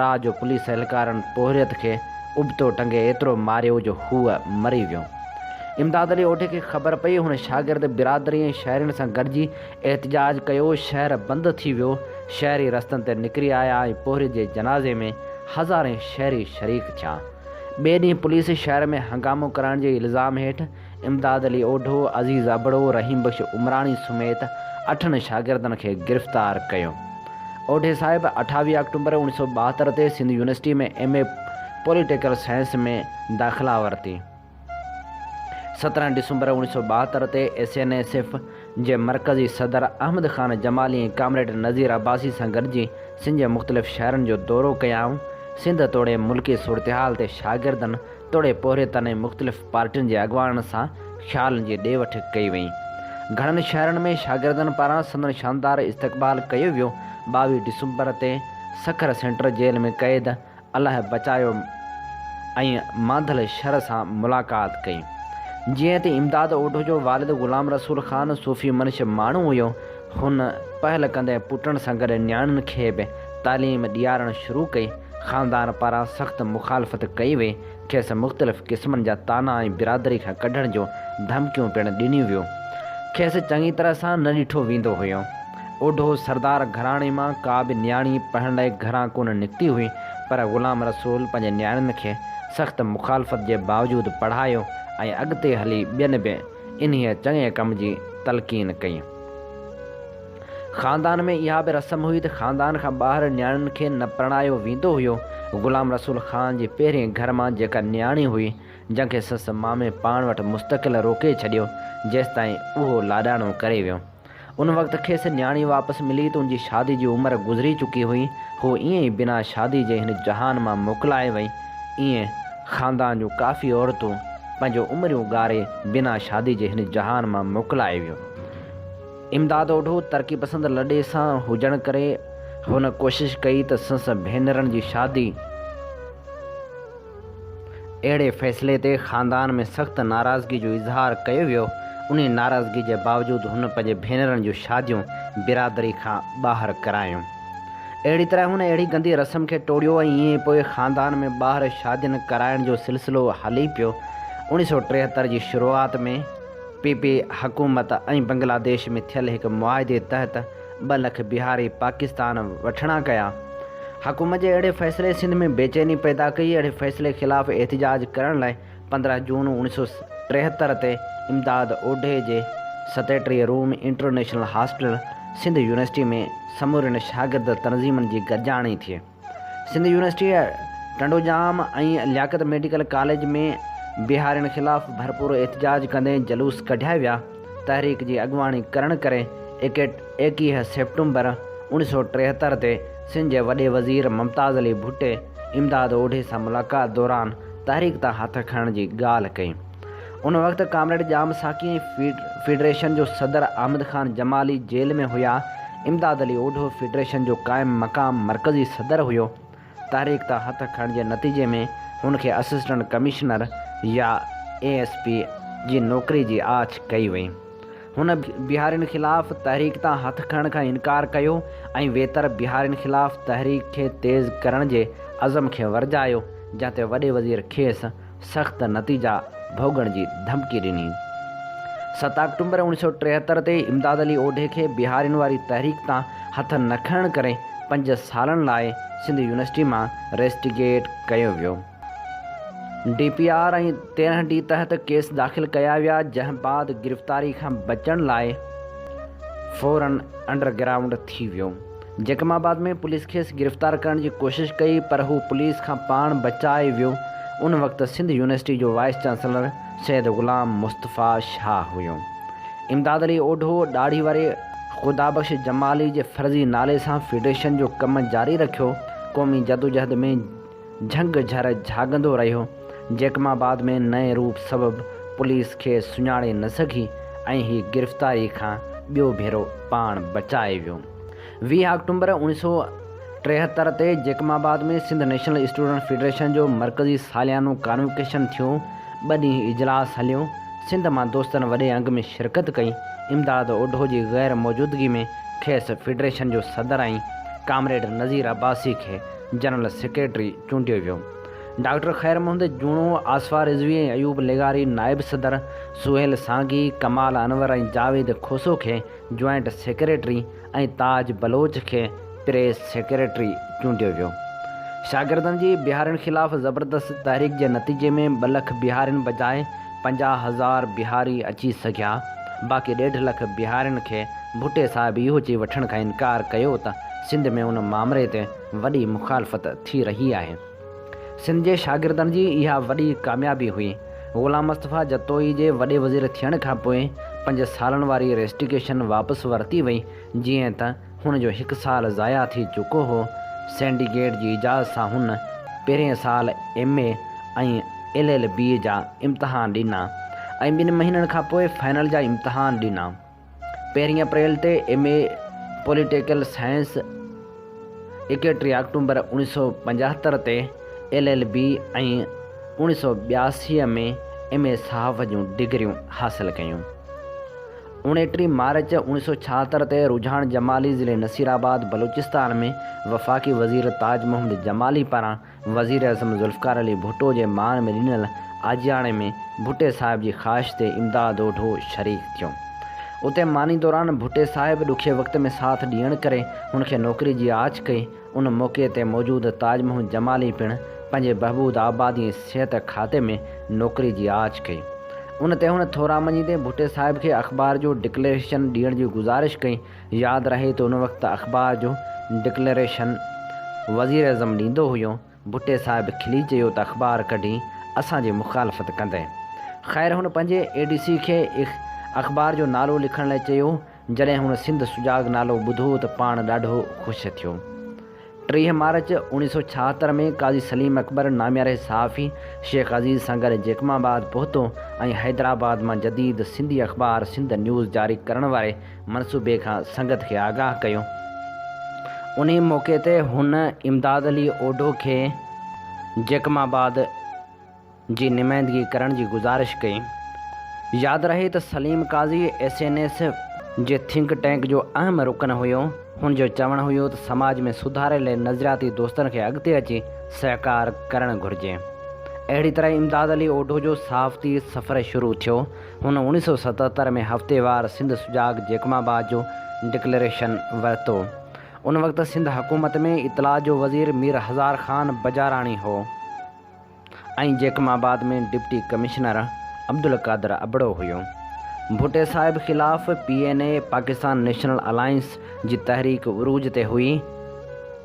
Speaker 2: رات جو پوليس اهلڪارن پورهيت کي ابتو ٽنگي ايترو ماريو جو هو مري ويو. امداد علي اوڍي کي خبر پئي، هن شاگرد برادري ۽ شهرين سان گڏجي احتجاج ڪيو، شهر بند ٿي ويو، شهري رستن تي نڪري آيا ۽ پورهيت جي جنازي ۾ هزارين شهري شريڪ ٿيا. ٻئي ڏينهن پوليس شهر ۾ هنگامو ڪرائڻ جي الزام هيٺ امداد علي اوڍو، عزيز ابڙو، رحيم بخش عمراڻي سميت اٺن شاگردن کي گرفتار ڪيو. اوڍي صاحب 28 آڪٽومبر 1972 تي Sindh university ۾ M A political science ۾ داخلا ورتي. 17 ڊسمبر 1972 تي ايس اين ايس ايف جي مرڪزي صدر احمد خان جمالي ۽ ڪامريڊ نذير عباسي سان گڏجي سنڌ جي مختلف شهرن جو دورو ڪيائون. سنڌ توڙي ملڪي صورتحال تي شاگردن توڙي پورهيتن ۽ مختلف پارٽين جي اڳواڻن سان خيالن جي ڏي وٺ ڪئي وئي. گهڻن شهرن ۾ شاگردن پاران سندن شاندار استقبال ڪيو ويو. 22 ڊسمبر تي سکر سينٽر جيل ۾ قيد الهه بچايو ۽ مانڌل شر سان ملاقات ڪئي. جيئن ته امداد اوڍو جو والد غلام رسول خان صوفي منش ماڻهو هيو، هن پهل ڪندي پٽن سان گڏ نياڻين کي به تعليم ڏيارڻ شروع ڪئي. خاندان پاران سخت مخالفت ڪئي وئي، کيس مختلف قسمن جا طعنا ۽ برادري کان ڪڍڻ جون ڌمڪيون پڻ ڏنيون ويون. کيس چڱي طرح سان نه ڏٺو ويندو هيو. اوڍو سردار گهراڻي مان ڪا به نياڻي پڙهڻ لاء گهران ڪونه نڪتي هئي، پر غلام رسول پنهنجي نياڻين کي سخت مخالفت جي باوجود پڙهايو ۽ اڳتي هلي ٻين به انهيء چڱي ڪم جي تلقين ڪئي. خاندان ۾ اها به رسم هئي ته خاندان کان ٻاهر نياڻين کي نه پرڻايو ويندو هيو. غلام رسول خان جي پهرين گهر مان جيڪا نياڻي هئي، جنهن کي سس مامي پاڻ وٽ مستقل روڪي ڇڏيو، جيستائين اهو لاڏاڻو ڪري ويو. ان وقت کيس نياڻي واپس ملي ته ان جي شادي جي عمر گذري چڪي هئي. هوء ائين ئي بنا شادي جي هن جهان مان موڪلائي وئي. ائين خاندان جون ڪافي عورتون پنهنجون عمريون ڳاري بنا شادي جي هن جهان مان موڪلائي ويون. امداد اوڍو ترقي پسند لڏي سان هجڻ ڪري هن ڪوشش ڪئي ته سنس ڀينرن جي شادي اهڙي فيصلي تي خاندان ۾ سخت ناراضگي جو اظهار ڪيو ويو، انهي ناراضگي جي باوجود هن پنهنجي ڀينرن جون شاديون برادري کان ٻاهر ڪرايون. اهڙي طرح هن اهڙي گندي رسم کي ٽوڙيو ۽ ائين پوء خاندان ۾ ٻاهر شادين ڪرائڻ جو سلسلو هلي پيو. 1973 جي شروعات ۾. پي پي حڪومت ۽ بنگلاديش ۾ ٿيل هڪ معاهدي تحت ٻه لک بهاري پاڪستان وٺڻا ڪيا. حڪومت جي اهڙي فيصلي سنڌ ۾ بيچيني پيدا ڪئي. اهڙي فيصلي خلاف احتجاج ڪرڻ لاء 15 جون 1973 تي امداد اوڍي جي 37 room international hostel Sindh university ۾ سمورين شاگرد تنظيمن جي گڏجاڻي ٿي. سنڌ يونيورسٽيء ٽنڊوڄام ۽ لياقت ميڊيڪل ڪاليج ۾ بهارين خلاف ڀرپور احتجاج ڪندي جلوس ڪڍيا ويا. تحريڪ جي اڳواڻي ڪرڻ ڪري 21 سيپٽمبر 1973 تي سنڌ جي وڏي وزير ممتاز علي ڀٽي امداد اوڍي سان ملاقات دوران تحريڪ تان هٿ کڻڻ جي ڳالهه ڪئي. ان وقت ڪامريڊ ڄام ساقي ۽ فيڊريشن جو صدر احمد خان جمالي جيل ۾ هيا. امداد علي اوڍو فيڊريشن جو قائم مقام مرڪزي صدر هيو. تحريڪ تان هٿ کڻڻ جي نتيجي ۾ هن کي اسسٽنٽ ڪمشنر يا اي ايس پي جي نوڪري جي آڇ ڪئي وئي. هن بهارين خلاف تحريڪ تان هٿ کڻڻ کان انڪار ڪيو ۽ ويتر بهارين خلاف تحريڪ کي تيز ڪرڻ جي عزم کي ورجايو، جنهن تي وڏي وزير کيس سخت نتيجا ڀوڳڻ جي ڌمڪي ڏني. ست آڪٽومبر 1973 تي امداد علي اوڍي کي بهارين واري تحريڪ تان هٿ نه کڻڻ ڪري پنج سالن لاء سنڌ يونيورسٽي مان ريسٽيگيٽ ڪيو ويو. ڊي پي آر ۽ 13 ڊي تحت ڪيس داخل ڪيا ويا، جنهن بعد گرفتاري کان بچڻ لاء فورن انڊر گرائونڊ ٿي ويو. جيڪب آباد ۾ پوليس کيس گرفتار ڪرڻ جي ڪوشش ڪئي پر هو پوليس کان پاڻ بچائي ويو. ان وقت سنڌ يونيورسٽي جو وائيس چانسلر سيد غلام مصطفيٰ شاهه هيو. امداد علي اوڍو ڏاڙهي واري خدا بخش جمالي جي فرضي نالي سان فيڊريشن جو ڪم جاري رکيو. قومي جدوجهد ۾ جهنگ جهر جهاڳندو رهيو. جيڪب آباد ۾ نئين روپ سبب پوليس کيس سڃاڻي نه سگهي ۽ هي گرفتاري کان ٻيو ڀيرو پاڻ بچائي ويو. 20 آڪٽومبر 1973 تي جيڪب آباد ۾ سنڌ نيشنل اسٽوڊنٽ فيڊريشن جو مرڪزي ساليانو ڪانووڪيشن ٿيو. ٻه ڏينهن اجلاس هليو. سنڌ مان دوستن وڏي انگ ۾ شرڪت ڪئي. امداد اوڍو جي غير موجودگي ۾ کيس فيڊريشن جو صدر ۽ ڪامريڊ نذير عباسي کي جنرل سيڪريٽري چونڊيو ويو. ڊاڪٽر خير محمد جوڻو، آصفه رضوي ۽ ايوب لغاري نائب صدر، سهيل سانگي، ڪمال انور ۽ جاويد کوسو کي جوائنٽ سيڪريٽري ۽ تاج بلوچ کي پريس سيڪريٽري چونڊيو ويو. شاگردن جي بهارين خلاف زبردست تحريڪ جي نتيجي ۾ ٻه لک بهارين بجاء 50,000 بهاري اچي سگهيا، باقي ڏيڍ لک بهارين کي ڀٽي صاحب اهو چئي وٺڻ کان انڪار ڪيو ته سنڌ ۾ ان مامري تي وڏي مخالفت ٿي رهي آهي. سنڌ جي شاگردن جي اها وڏي ڪاميابي هئي. غلام مصطفيٰ جتوئي جي وڏي وزير ٿيڻ کان پوء پنج سالن واري ريسٽيڪيشن واپس ورتي وئي، جيئن ته هن جو هڪ سال ضايع ٿي چڪو هو. سينڊيڪيٽ جي اجازت سان هن پهرئين سال M A ۽ L L B جا امتحان ڏنا ۽ ٻن مهينن کان پوء فائنل جا امتحان ڏنا. پهرين اپريل تي M A political science, 31 October 1975 تي L L B ۽ 1982 ۾ M A صحافت جون ڊگريون حاصل ڪيون. 29 مارچ 1976 تي رجحان جمالي ضلعي نصيرآباد بلوچستان ۾ وفاقي وزير تاج محمد جمالي پاران وزيراعظم ذوالفقار علي ڀٽو جي مان ۾ ڏنل آجياڻي ۾ ڀٽي صاحب جي خواهش تي امداد اوڍو شريڪ ٿيو. اتي ماني دوران ڀٽي صاحب ڏکي وقت ۾ ساٿ ڏيڻ ڪري هن کي نوڪري جي آڇ ڪئي. ان موقعي تي موجود تاج محمد جمالي پڻ پنهنجي بهبود آبادي ۽ صحت کاتي ۾ نوڪري جي آڇ ڪئي. ان تي هن ٿورا مڃيندي ڀٽي صاحب کي اخبار جو ڊڪليريشن ڏيڻ جي گذارش ڪئي. ياد رهي ته ان وقت اخبار جو ڊڪليريشن وزيراعظم ڏيندو هيو. ڀٽي صاحب کلي چيو ته اخبار ڪڍي اسان جي مخالفت ڪندين. خير هن پنهنجي اي ڊي سي کي اخبار جو نالو لکڻ لاء چيو. جڏهن هن سنڌ سجاڳ نالو ٻڌو ته پاڻ ڏاڍو خوش ٿيو. 30 مارچ 1976 ۾ قاضي سليم اڪبر نامياري صحافي شيخ عزيز سان گڏ جيڪب آباد پهتو ۽ حيدرآباد مان جديد سنڌي اخبار سنڌ نيوز جاري ڪرڻ واري منصوبي کان سنگت کي آگاهه ڪيو. انهي موقعي تي هن امداد علي اوڍو کي جيڪب آباد جي نمائندگي ڪرڻ جي گذارش ڪئي. ياد رهي ته Saleem Qazi S N S جي ٿنڪ ٽينڪ جو اهم رڪن هيو. هن جو چوڻ هيو ته سماج ۾ سڌاري لاء نظرياتي دوستن کي اڳتي اچي سهڪار ڪرڻ گهرجي. اهڙي طرح امداد علي اوڍو جو صحافتي سفر شروع ٿيو. هن 1977 ۾ هفتيوار سنڌ سجاڳ جيڪب آباد جو ڊڪليريشن ورتو. ان وقت سنڌ حڪومت ۾ اطلاعات جو وزير مير هزار خان بجاراڻي هو. ۽ جيڪب آباد ۾ ڊپٽي ڪمشنر عبدالقادر ابڙو هيو. ڀٽي صاحب خلاف P N A, Pakistan National Alliance, جي تحريڪ عروج تي هئي.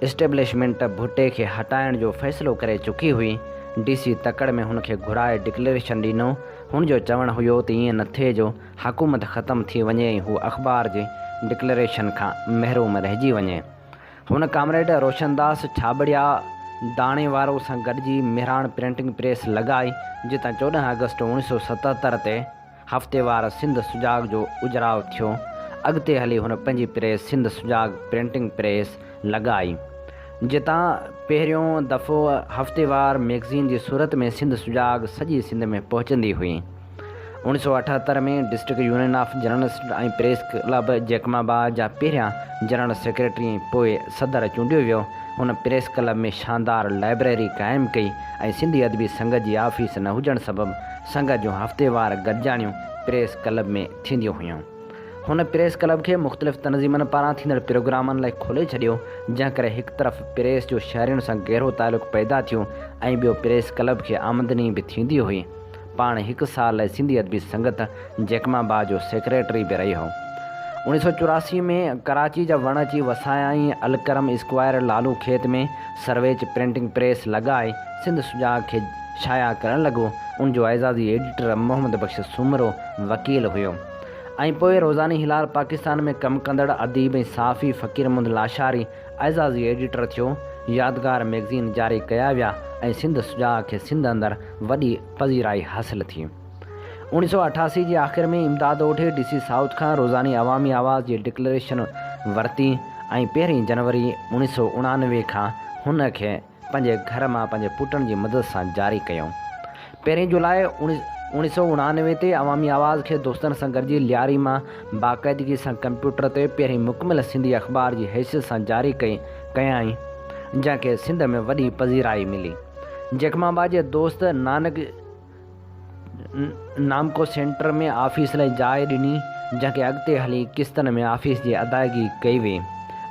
Speaker 2: اسٽيبلشمينٽ ڀٽي کي هٽائڻ جو فيصلو ڪري چڪي هئي. ڊي سي تڪڙ ۾ هن کي گهرائي ڊڪليريشن ڏنو. هن جو چوڻ هيو ته ائين نه ٿئي جو حڪومت ختم ٿي وڃي ۽ هو اخبار جي ڊڪليريشن کان محروم رهجي وڃي. هن ڪامريڊ روشنداس ڇاٻڙيا داڻي وارو سان گڏجي مهراڻ پرنٽنگ پريس لڳائي، جتان 14 آگسٽ 1977 تي هفتيوار سنڌ سجاڳ جو اجراء ٿيو. اڳتي هلي هن پنهنجي پريس سنڌ سجاڳ پرنٽنگ پريس لڳائي، جتان پهريون دفعو هفتيوار مئگزين جي صورت ۾ سنڌ سجاڳ سڄي سنڌ ۾ پهچندي هئي. 1978 ۾ District Union of Journalist ۽ Press Club Jacobabad جا پهريان جنرل سيڪريٽري ۽ پوء صدر چونڊيو ويو. هن پريس ڪلب ۾ شاندار لائبريري قائم ڪئي ۽ سنڌي ادبي سنگت جي آفيس نه هجڻ سبب سنگت جون هفتيوار گڏجاڻيون پريس ڪلب ۾ ٿينديون هيون. هن پريس ڪلب کي مختلف تنظيمن پاران ٿيندڙ پروگرامن لاء کولي ڇڏيو، جنهن ڪري هڪ طرف پريس جو شهرين سان گهرو تعلق پيدا ٿيو ۽ ٻيو پريس ڪلب کي آمدني به ٿيندي هئي. پاڻ هڪ سال لاء سنڌي ادبي سنگت جيڪب آباد جو سيڪريٽري به رهيو. 1984 ۾ ڪراچي جا وڻ اچي وسايائين الڪرم اسڪوائر لالو کيت ۾ سرويچ پرنٽنگ پريس لڳائي سنڌ سجاڳ کي شايع ڪرڻ لڳو. ان جو اعزازي ايڊيٽر محمد بخش سومرو وڪيل هيو ۽ پوء روزاني هلال پاڪستان ۾ ڪم ڪندڙ اديب ۽ صحافي فقير محمد لاشاري اعزازي ايڊيٽر ٿيو. يادگار مئگزين جاري ڪيا ويا ۽ سنڌ سجاڳ کي سنڌ اندر وڏي پذيرائي حاصل ٿي. 1988 جي آخر ۾ Imdad Odho D C south کان روزاني عوامي آواز جي ڊڪلريشن ورتي ۽ پهرين جنوري 1989 کان هن کي پنهنجي گهر مان پنهنجي پٽن جي مدد سان جاري ڪيو. پهرين جولاء 1999 تي عوامي آواز کي دوستن سان گڏجي لياري مان باقاعدگي سان ڪمپيوٽر تي پهرين مڪمل سنڌي اخبار جي حيثيت سان جاري ڪئي ڪيائين جنهن کي سنڌ ۾ وڏي پذيرائي ملي. جيڪب آباد جي دوست نانڪ نامڪو سينٽر ۾ آفيس لاء جاء ڏني، جنهن کي اڳتي هلي قسطن ۾ آفيس جي ادائگي ڪئي وئي.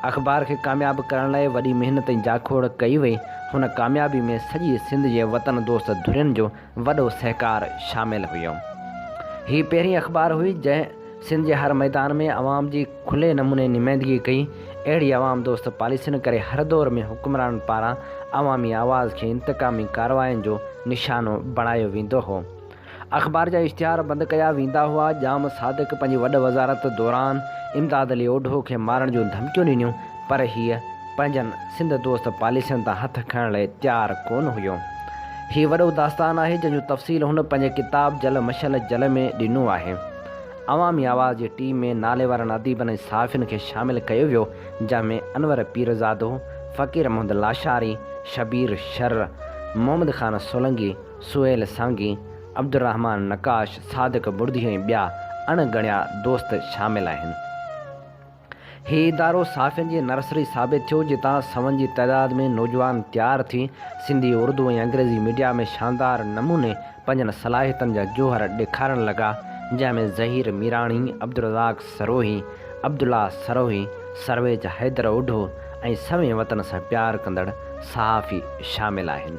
Speaker 2: اخبار کي ڪامياب ڪرڻ لاء وڏي محنت ۽ جاکوڙ ڪئي وئي. هن ڪاميابي ۾ سڄي سنڌ جي وطن دوست ڌرين جو وڏو سهڪار شامل هيو. هي پهرين اخبار هئي، جنهن سنڌ جي هر ميدان ۾ عوام جي کلي نموني نمائندگي ڪئي. اهڙي عوام دوست پاليسين ڪري هر دور ۾ حڪمرانن پاران عوامي آواز کي انتقامي ڪاررواين جو نشانو بڻايو ويندو هو. اخبار جا اشتهار بند ڪيا ويندا هئا. ڄام صادق پنهنجي وڏ وزارت دوران امداد علي اوڍو کي مارڻ جون ڌمڪيون ڏنيون پر هيء پنهنجن سنڌ دوست پاليسين تان هٿ کڻڻ لاء تيار ڪونه هيو. هي وڏو داستان آهي جنهن جو تفصيل هن پنهنجي ڪتاب جل مشعل جل ۾ ڏنو آهي. عوامي آواز جي ٽيم ۾ ناليوارن اديبن ۽ صحافين کي شامل ڪيو ويو، جنهن ۾ انور پيرزادو، فقير محمد لاشاري، شبير شر، محمد خان سولنگي، سهيل سانگي، عبدالرحمان نقاش، صادق بڙدي ۽ ٻيا اڻ ڳڻيا دوست شامل آهن. هي ادارو صحافين جي نرسري ثابت ٿيو، جتان سون جي تعداد ۾ نوجوان تيار ٿي سنڌي، اردو ۽ انگريزي ميڊيا ۾ شاندار نموني پنهنجن صلاحيتن جا جوهر ڏيکارڻ لڳا، جنهن ۾ ظهير ميراڻي، عبدالرزاق سروهي، عبدالله سروهي، سرويچ حيدر اوڍو ۽ سوين وطن سان پيار ڪندڙ صحافي شامل آهن.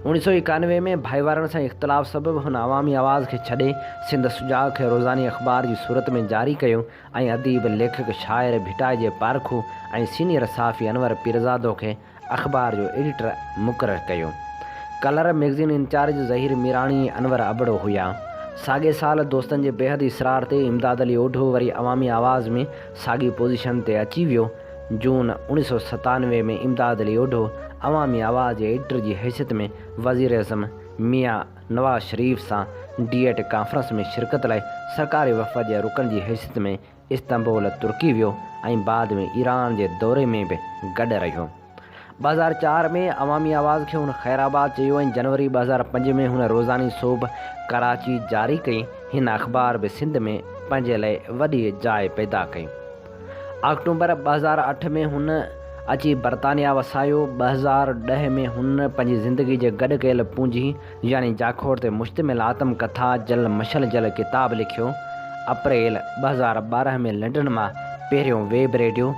Speaker 2: 1991 ۾ ڀائيوارن سان اختلاف سبب هن عوامي آواز کي ڇڏي سنڌ سجاڳ کي روزاني اخبار جي صورت ۾ جاري ڪيو ۽ اديب، ليکڪ، شاعر، ڀٽائي جي پارکو ۽ سينيئر صحافي انور پيرزادو کي اخبار جو ايڊيٽر مقرر ڪيو. Colour magazine incharge Zaheer Mirani ۽ Anwar Abro هيا. ساڳئي سال دوستن جي بيحد اصرار تي امداد علي اوڍو وري عوامي آواز ۾ ساڳي پوزيشن تي اچي ويو. جون 1997 ۾ امداد علي اوڍو عوامي آواز جي ايڊيٽر جي حيثيت ۾ وزيراعظم ميان نواز شريف سان ڊي ايٽ ڪانفرنس ۾ شرڪت لاء سرڪاري وفد جي رڪن جي حيثيت ۾ استنبول ترڪي ويو ۽ بعد ۾ ايران جي دوري ۾ به گڏ رهيو. 2004 ۾ عوامي آواز کي هن خير آباد چيو ۽ جنوري 2005 ۾ هن روزاني سوڀ ڪراچي جاري ڪئي. هن اخبار به سنڌ ۾ پنهنجي لاء وڏي جاء پيدا ڪئي. آڪٽومبر 2008 ۾ هن اچي برطانيا وسايو. 2010 ۾ هن پنهنجي زندگي جي گڏ ڪيل پونجي يعني جاکوڙ تي مشتمل آتم ڪٿا جل مشعل جل ڪتاب لکيو. اپريل 2012 ۾ لنڊن مان پهريون web radio,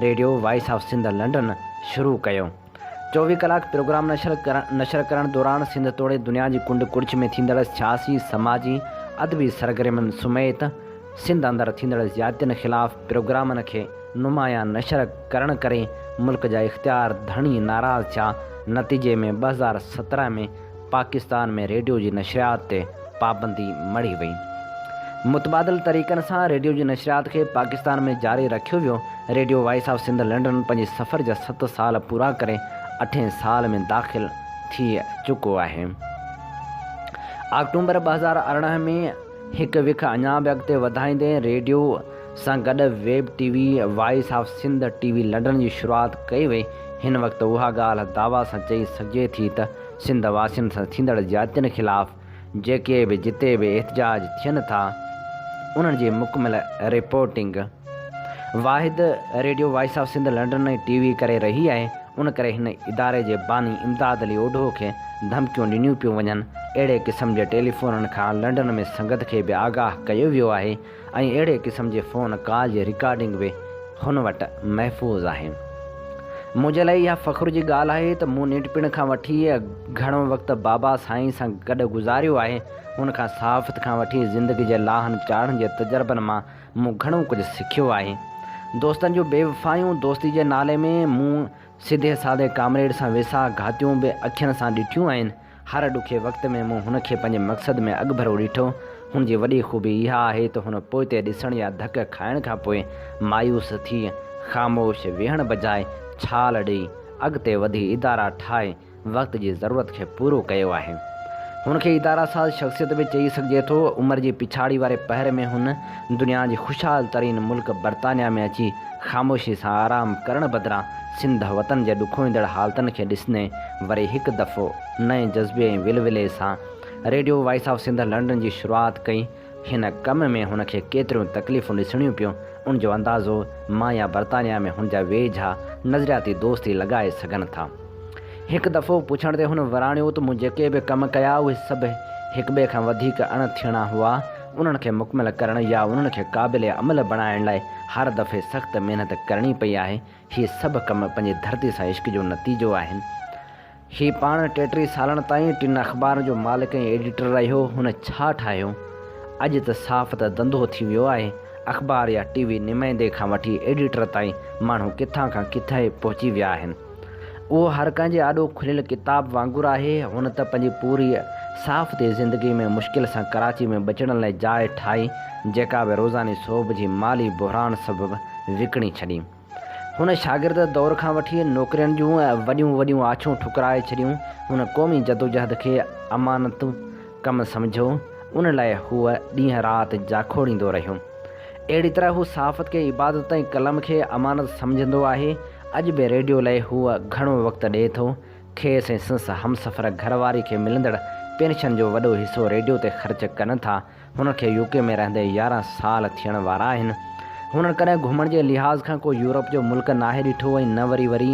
Speaker 2: radio voice of Sindh London, شروع ڪيو. 24 ڪلاڪ پروگرام نشر ڪرڻ دوران سنڌ توڙي دنيا جي ڪنڊ ڪڙڇ ۾ ٿيندڙ سياسي، سماجي، ادبي سرگرمين سميت، سنڌ اندر ٿيندڙ زيادتين خلاف پروگرامن کي نمايان نشر ڪرڻ ڪري ملڪ جا اختيار ڌڻي ناراض ٿيا، نتيجي ۾ 2017 ۾ پاڪستان ۾ ريڊيو جي نشريات تي پابندي مڙهي وئي. متبادل طريقن سان ريڊيو جي نشريات کي پاڪستان ۾ جاري رکيو ويو. Radio voice of Sindh London پنهنجي سفر جا ست سال پورا ڪري اٺين سال ۾ داخل ٿي چڪو آهي. آڪٽومبر 2018 ۾ هڪ وک اڃا به اڳتي وڌائيندي ريڊيو سان گڏ web T V voice of Sindh T V London جي شروعات ڪئي وئي. هن وقت اها ڳالهه دعويٰ سان چئي سگهجي ٿي ته سنڌ واسين سان ٿيندڙ زيادتين خلاف جيڪي به جتي به احتجاج ٿين ٿا انهن جي مڪمل رپورٽنگ واحد radio voice of Sindh London ۽ T V ڪري رهي آهي. ان ڪري هن اداري جي باني امداد علي اوڍو کي ڌمڪيون ڏنيون پيون وڃن. اهڙي قسم جي ٽيليفونن کان لنڊن ۾ سنگت کي به آگاهه ڪيو ويو آهي ۽ اهڙي قسم جي فون ڪال جي رڪارڊنگ به هن وٽ محفوظ آهي. منهنجي لاء اها فخر جي ڳالهه آهي ته مون ننڍپڻ کان وٺي گهڻو وقت بابا سائين سان گڏ گذاريو آهي. هن کان صحافت کان وٺي زندگي جي لاهن چاڙهن جي تجربن مان مون گهڻو ڪجهه سکيو آهي. دوستن جون بي وفايون، دوستي جي نالي ۾ مون سڌي سادي ڪامريڊ سان ويساهه گهاتيون به اکين سان ڏٺيون آهن. هر ڏکي وقت ۾ مون هن کي پنهنجي مقصد ۾ اڳڀرو ڏٺو. هن جي وڏي خوبي اها آهي ته هن پوئتي ڏسڻ يا ڌڪ کائڻ کان پوء مايوس ٿي خاموش ويهڻ بجاء ڇال ڏئي اڳتي وڌي ادارا ٺاهي وقت جي ضرورت کي پورو ڪيو آهي. هن کي اداره ساز شخصيت به چئي سگهجي ٿو. عمر جي پڇاڙي واري پهر ۾ هن دنيا جي خوشحال ترين ملڪ برطانيا ۾ اچي خاموشي سان آرام ڪرڻ بدران سنڌ وطن جي ڏکوئيندڙ حالتن کي ڏسندي وري هڪ دفعو نئين جذبي ۽ ولولي سان radio voice of Sindh London جي شروعات ڪئي. هن ڪم ۾ هن کي ڪيتريون تڪليفون ڏسڻيون پيون، ان جو اندازو مان يا برطانيا ۾ هن جا ويجها نظرياتي دوست ئي لڳائي سگهن ٿا. هڪ دفعو پڇڻ تي هن وراڻيو ته مون جيڪي به ڪم ڪيا اهي سڀ هڪٻئي کان وڌيڪ اڻ ٿيڻا هئا، انهن کي مڪمل ڪرڻ يا انهن کي قابل عمل بڻائڻ لاء هر دفعي سخت محنت ڪرڻي پئي آهي، هي سڀ ڪم پنهنجي ڌرتي سان عشق جو نتيجو آهن. هي پاڻ ٽيٽيهه سالن تائين ٽن اخبارن جو مالڪ ۽ ايڊيٽر رهيو، هن ڇا ٺاهيو؟ اڄ ته صحافت ڌنڌو ٿي ويو آهي، اخبار يا ٽي وي نمائندي کان وٺي ايڊيٽر تائين ماڻهو ڪٿان کان ڪٿي پهچي ويا آهن. اهو هر ڪنهن جي آڏو کليل ڪتاب وانگر آهي، هن ته پنهنجي پوري صحافتي زندگي ۾ مشڪل سان ڪراچي ۾ ٻچڙن لاء جاء ٺاهي، جيڪا به روزاني سوڀ جي مالي بحران سبب وڪڻي ڇڏي. هن شاگرد دور کان وٺي نوڪرين جون وڏيون وڏيون آڇون ٺڪرائي ڇڏيون. هن قومي جدوجهد کي امانت ڪم سمجهيو، ان لاء هو ڏينهن رات جاکوڙيندو رهيو. اهڙي طرح هو صحافت کي عبادت ۽ قلم کي امانت سمجهندو آهي. اڄ به ريڊيو لاء هو گهڻو وقت ڏئي ٿو. کيس ۽ سندس همسفر گهر واري کي ملندڙ پينشن جو وڏو حصو ريڊيو تي خرچ ڪن ٿا. هن کي يو ڪي ۾ رهندي 11 سال ٿيڻ وارا آهن. هنن ڪڏهن گهمڻ جي لحاظ کان ڪو يورپ جو ملڪ ناهي ڏٺو ۽ نه وري وري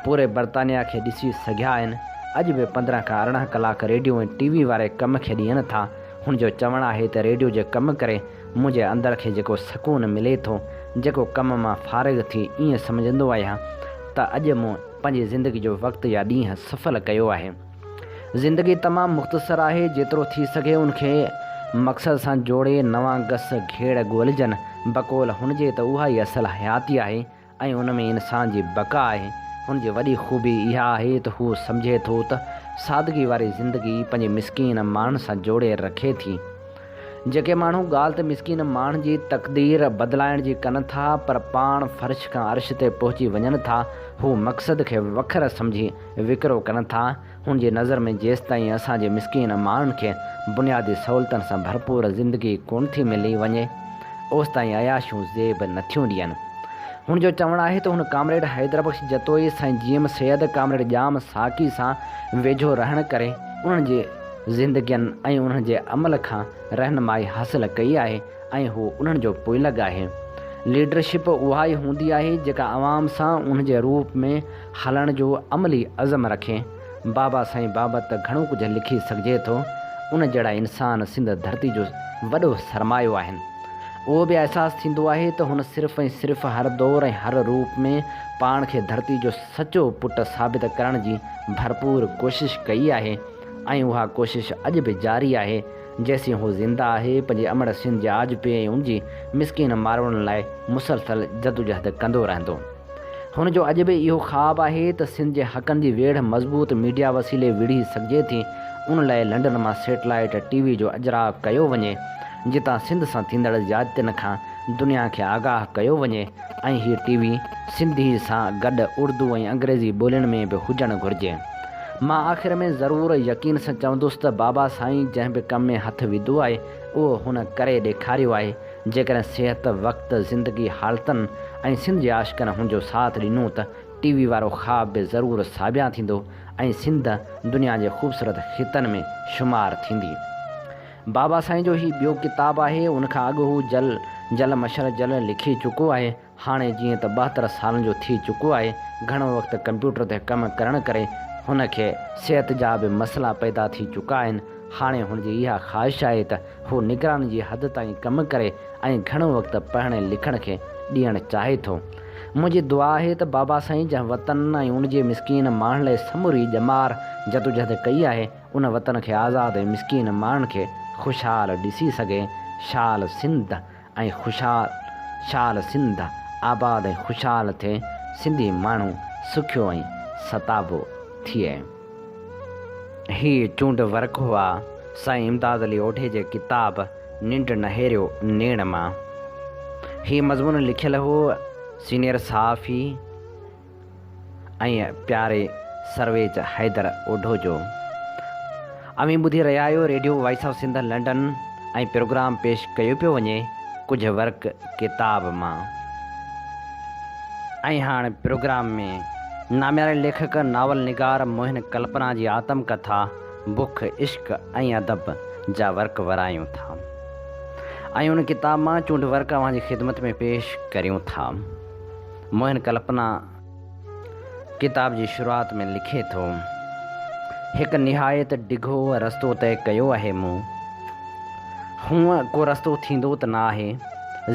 Speaker 2: پوري برطانيا کي ڏسي سگهيا آهن. اڄ به 15 کان 18 ڪلاڪ ريڊيو ۽ ٽي وي واري ڪم کي ڏين ٿا. هن جو چوڻ آهي ته ريڊيو جي ڪم ڪري منهنجي اندر کي جيڪو سڪون ملي ٿو، جيڪو ڪم مان فارغ ٿي ائين سمجهندو آهيان ته اڄ مون پنهنجي زندگي جو وقت يا ڏينهن سڦل ڪيو آهي. زندگي تمام مختصر آهي، جيترو ٿي سگهي ان کي مقصد سان جوڙي نوان گس گهيڙ ڳولجن، بقول هن جي ته اها ئي اصل حياتي آهي ۽ ان ۾ انسان جي بقا آهي. هن جي وڏي خوبي اها آهي ته هو سمجهي ٿو ته سادگي واري زندگي پنهنجي مسڪين ماڻهن سان جوڙي رکي ٿي. جيڪي ماڻهو ڳالهه ته مسڪين ماڻهن جي تقدير بدلائڻ جي ڪن ٿا پر پاڻ فرش کان عرش تي پهچي وڃن ٿا، هو مقصد کي وکر سمجهي وڪرو ڪن ٿا. هن جي نظر ۾ جيستائين اسان جي مسڪين ماڻهن کي بنيادي سهولتن سان ڀرپور زندگي ڪونه ٿي ملي وڃي، اوستائين عياشيون زيب نٿيون ڏين. هن جو چوڻ آهي ته هن ڪامريڊ حيدربخش جتوئي، سائين جي ايم سيد، ڪامريڊ ڄام ساقي سان ويجهو رهڻ ڪري انهن جي زندگين ۽ انهن جي عمل کان رهنمائي حاصل ڪئي آهي ۽ هو انهن جو پوئلڳ آهي. ليڊرشپ اها ئي هوندي آهي جيڪا عوام سان ان جي روپ ۾ هلڻ جو عملي عزم رکي. بابا سائين بابت ته گهڻو ڪجهه لکي سگهجي ٿو. ان جهڙا انسان سنڌ ڌرتي جو وڏو سرمايو آهن. اهو به احساس ٿيندو آهي ته هن صرف ۽ صرف هر دور ۽ هر روپ ۾ پاڻ کي ڌرتي جو سچو پٽ ثابت ڪرڻ جي ڀرپور ڪوشش ڪئي آهي. ۽ اها ڪوشش اڄ به جاري آهي. جيسين هو زنده آهي، پنهنجي امڙ سنڌ جي آجپي ۽ ان جي مسڪين ماروئڙن لاء مسلسل جدوجهد ڪندو رهندو. هن جو اڄ به اهو خواب آهي ته سنڌ جي حقن جي ويڙهه مضبوط ميڊيا وسيلي وڙهي سگهجي ٿي، ان لاء لنڊن مان سيٽلائيٽ ٽي وي جو اجراء ڪيو وڃي، جتان سنڌ سان ٿيندڙ زيادتين کان دنيا کي آگاهه ڪيو وڃي ۽ هي ٽي وي سنڌي سان گڏ اردو ۽ انگريزي ٻولين ۾ به هجڻ گهرجي. مان آخر ۾ ضرور يقين سان چوندس ته بابا سائين جنهن به ڪم ۾ هٿ وڌو آهي، اهو هن ڪري ڏيکاريو آهي. جيڪڏهن صحت، وقت، زندگي، حالتن ۽ سنڌ جي عاشقن هن جو ساٿ ڏنو ته ٽي وي وارو خواب به ضرور ساڀيان ٿيندو ۽ سنڌ دنيا جي خوبصورت خطن ۾ شمار ٿيندي. بابا سائين جو هي ٻيو ڪتاب آهي، ان کان اڳ هو جل جل مشعل جل لکي چڪو آهي. هاڻي جيئن ته 72 سالن جو ٿي چڪو آهي، گهڻو وقت ڪمپيوٽر تي ڪم ڪرڻ ڪري هن کي صحت جا به مسئلا پيدا ٿي چڪا آهن. هاڻي هن جي اها خواهش آهي ته هو نگراني جي حد تائين ڪم ڪري ۽ گهڻو وقت پڙهڻ ۽ لکڻ کي ڏيڻ چاهي ٿو. منهنجي دعا آهي ته بابا سائين جنهن وطن ۽ ان جي مسڪين ماڻهن لاء سموري ڄمار جدوجهد ڪئي آهي، ان وطن کي آزاد ۽ مسڪين ماڻهن کي خوشحال ڏسي سگهي. شال سنڌ ۽ خوشحال شال سنڌ آباد ۽ خوشحال ٿئي، سنڌي ماڻهو سکيو ۽ ستابو ٿئي. هي چونڊ ورق هئا سائين امداد علي اوڍي جي ڪتاب ننڊ نهيريو نيڻ مان. هي مضمون لکيل هو سينيئر صحافي ۽ پياري سرويچ حيدر اوڍو جو. اوهين ٻڌي رهيا آهيو radio voice of Sindh London ۽ programme پيش ڪيو پيو وڃي ڪجهه ورق ڪتاب مان. ۽ هاڻ پروگرام ۾ نامياري ليکڪ ناول نگار موهن ڪلپنا جي آتم ڪٿا بک عشق ۽ ادب جا ورق ورايون ٿا ۽ ان ڪتاب مان چونڊ ورق اوهان جي خدمت ۾ پيش ڪريون ٿا. موهن ڪلپنا ڪتاب جي شروعات ۾ لکي ٿو، هڪ نهايت ڊگهو رستو طئي ڪيو آهي مون. هونء ڪو رستو ٿيندو ته نه آهي.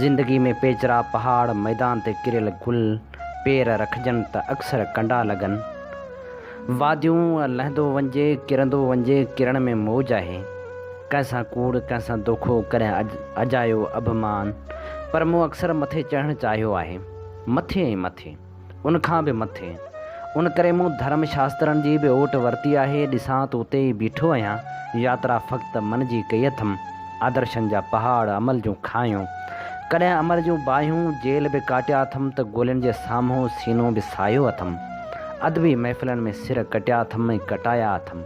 Speaker 2: زندگي ۾ پيچرا، پهاڙ، ميدان تي ڪريل گل، پير رکجن ته اڪثر ڪنڊا لڳن. واديون لهندو وڃجي، ڪرندو وڃجي، ڪرڻ ۾ موج آهي. ڪنهن سان ڪوڙ، ڪنهن سان دوکو، ڪڏهن اجايو اڀمان. پر مون اڪثر مٿي چڙهڻ چاهيو آهي. مٿي ۽ مٿي. ان کان به مٿي. ان ڪري مون ڌرم شاسترن جي به اوٽ ورتي آهي. ڏسان ته اتي ئي بيٺو آهيان. ياترا فقط من جي ڪئي اٿم. آدرشن جا پهاڙ، عمل جون کاهيون. ڪڏهن عمل جون باهيون، جيل به ڪاٽيا اٿم ته گولين جي سامهون سينو به ساهيو اٿم. ادبي محفلن ۾ سر ڪٽيا اٿم ۽ ڪٽايا اٿم.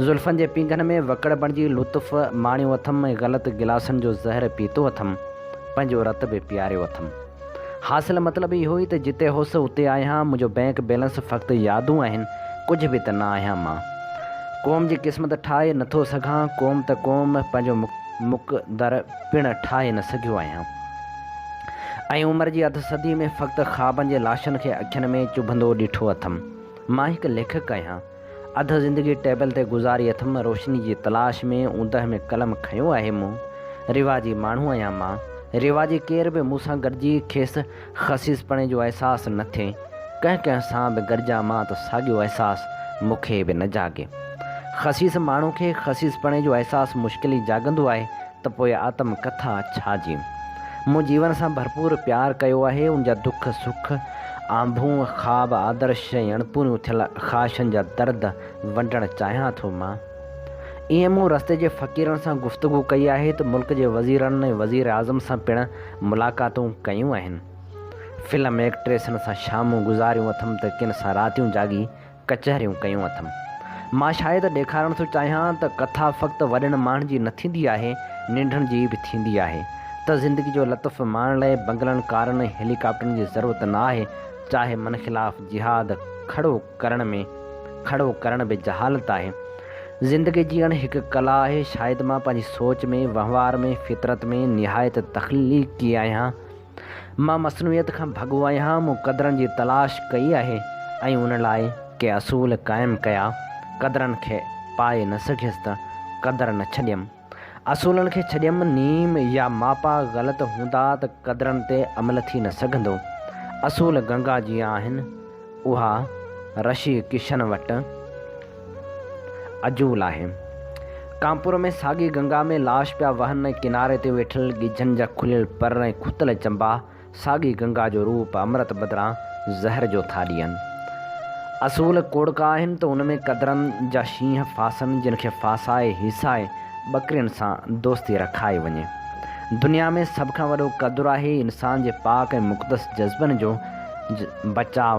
Speaker 2: زلفن جي پينگهن ۾ وڪڙ بڻجي لطف ماڻيو اٿم ۽ غلط گلاسن جو زهر پيتو اٿم، پنهنجو رت به پياريو اٿم. حاصل مطلب اهو ئي ته جتي هوس اتي آهيان، منهنجو بئنڪ بيلنس فقط يادون آهن، ڪجهه به ته نه آهيان مان. قوم جي قسمت ٺاهي نه ٿو سگهان، قوم ته قوم، پنهنجو مقدر پڻ ٺاهي نه سگهيو آهيان. ۽ عمر جي اڌ صدي ۾ فقط خوابن جي لاشن کي اکين ۾ چڀندو ڏٺو اٿم. مان هڪ ليکڪ آهيان. اڌ زندگي ٽيبل تي گذاري اٿم، روشني جي تلاش ۾ اوندهه ۾ قلم کنيو آهي مون. رواجي ماڻهو آهيان مان. رواجي ڪير به مون سان گڏجي کيس خسيسپڻي جو احساس نه ٿئي. ڪنهن ڪنهن سان به گڏجان مان ته ساڳيو احساس مون کي به نه جاڳي. خسيس ماڻهو کي خسيسپڻي جو احساس مشڪل ئي جاڳندو آهي ته پوء آتم ڪٿا ڇا جي؟ مون جيون سان ڀرپور پيار ڪيو آهي، ان جا دک سک، آنڀون، خواب، آدرش ۽ اڻپوريون ٿيل خواهشن جا درد ونڊڻ چاهيان ٿو مان. ائين مون رستي جي فقيرن سان گفتگو ڪئي آهي ته ملڪ جي وزيرن ۽ وزير اعظم سان پڻ ملاقاتون ڪيون آهن. فلم ايڪٽريسن سان شامون گذاريون اٿم ته ڪن سان راتيون جاڳي ڪچهريون ڪيون اٿم. مان شايد ڏيکارڻ ٿو چاهيان ته ڪٿا فقط وڏن ماڻهن جي نه ٿيندي آهي، ننڍن جي به ٿيندي آهي. ته زندگي جو لطف ماڻڻ لاء بنگلن، ڪارن ۽ هيليڪاپٽرن جي ضرورت نه آهي. چاهي من خلاف جهاد کڙو ڪرڻ ۾ کڙو ڪرڻ به جهالت آهي. زندگي جيئڻ هڪ ڪلا آهي. شايد مان پنهنجي سوچ ۾، وهنوار ۾، فطرت ۾ نهايت تخليقي آهيان. مان مصنوعيت کان ڀڳو آهيان، مون قدرن جي تلاش ڪئي آهي ۽ ان لاء ڪي اصول قائم ڪيا، قدرن کي پائي نه سگهيس ته قدر نه ڇڏيم. اصولن کي ڇڏيم، نيم يا ماپا غلط هوندا ته قدرن تي عمل ٿي نه سگهندو. اصول گنگا جيان آهن، اها رشي ڪشن وٽ عجول آهي. ڪانپور ۾ ساڳي گنگا ۾ لاش پيا وهن ۽ ڪناري تي ويٺل ڳجهن جا کليل پر ۽ کتل چنبا ساڳي گنگا جو روپ امرت بدران زهر جو ٿا ڏين. اصول ڪوڙڪا آهن ته ان ۾ قدرن جا شينهن ڦاسن جن کي ڦاسائي هيسائي ٻڪرين سان دوستي رکائي وڃي. دنيا ۾ سڀ کان وڏو قدر آهي انسان جي پاڪ ۽ مقدس جذبن جو بچاء.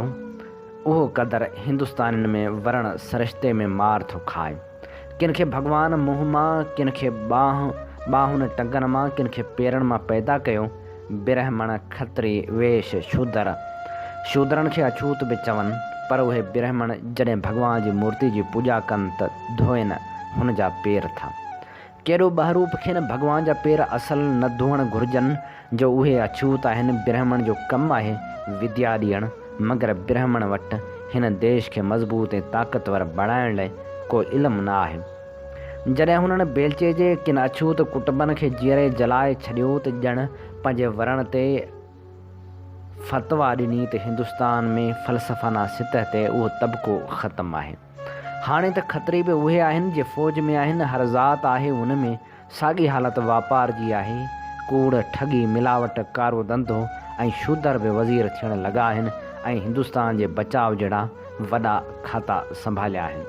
Speaker 2: اهو قدر هندستانين ۾ ورڻ سرشتي ۾ مار ٿو کائي. ڪن کي ڀڳوان منهن مان، ڪن کي ٻانهن، ٻانهن ٽنگن مان، ڪن کي پيرن مان پيدا ڪيو. برهمڻ، کتري، ويش، شودر. شودرن کي اڇوت به چون، پر اهي برهمڻ جڏهن ڀڳوان جي مورتي جي پوڄا ڪن ته ڌوئن هن جا پير ٿا. ڪيڏو ٻهروپ کين ڀڳوان جا پير اصل نه ڌوئڻ گهرجن، جو اهي اڇوت آهن، برهمڻ جو ڪم آهي وديا ڏيڻ، مگر برهمڻ وٽ هن ديش کي مضبوط ۽ طاقتور بڻائڻ لئه ڪو علم نه آهي. جڏهن هنن بيلچي جي ڪن اڇوت ڪٽنبن کي جيئري جلائي ڇڏيو ته ڄڻ پنهنجي ورڻ تي فتويٰ ڏني ته هندستان ۾ فلسفانه سطح تي اهو طبقو ختم آهي. هاڻي ته کتري به اهي آهن جي فوج ۾ آهن، هر ذات آهي ان ۾، ساڳي حالت واپار جي آهي، ڪوڙ، ٺڳي، ملاوٽ، ڪارو ڌنڌو ۽ شودر به وزير ٿيڻ لڳا آهن ۽ هندستان جي بچاء جهڙا وڏا کاتا سنڀاليا آهن.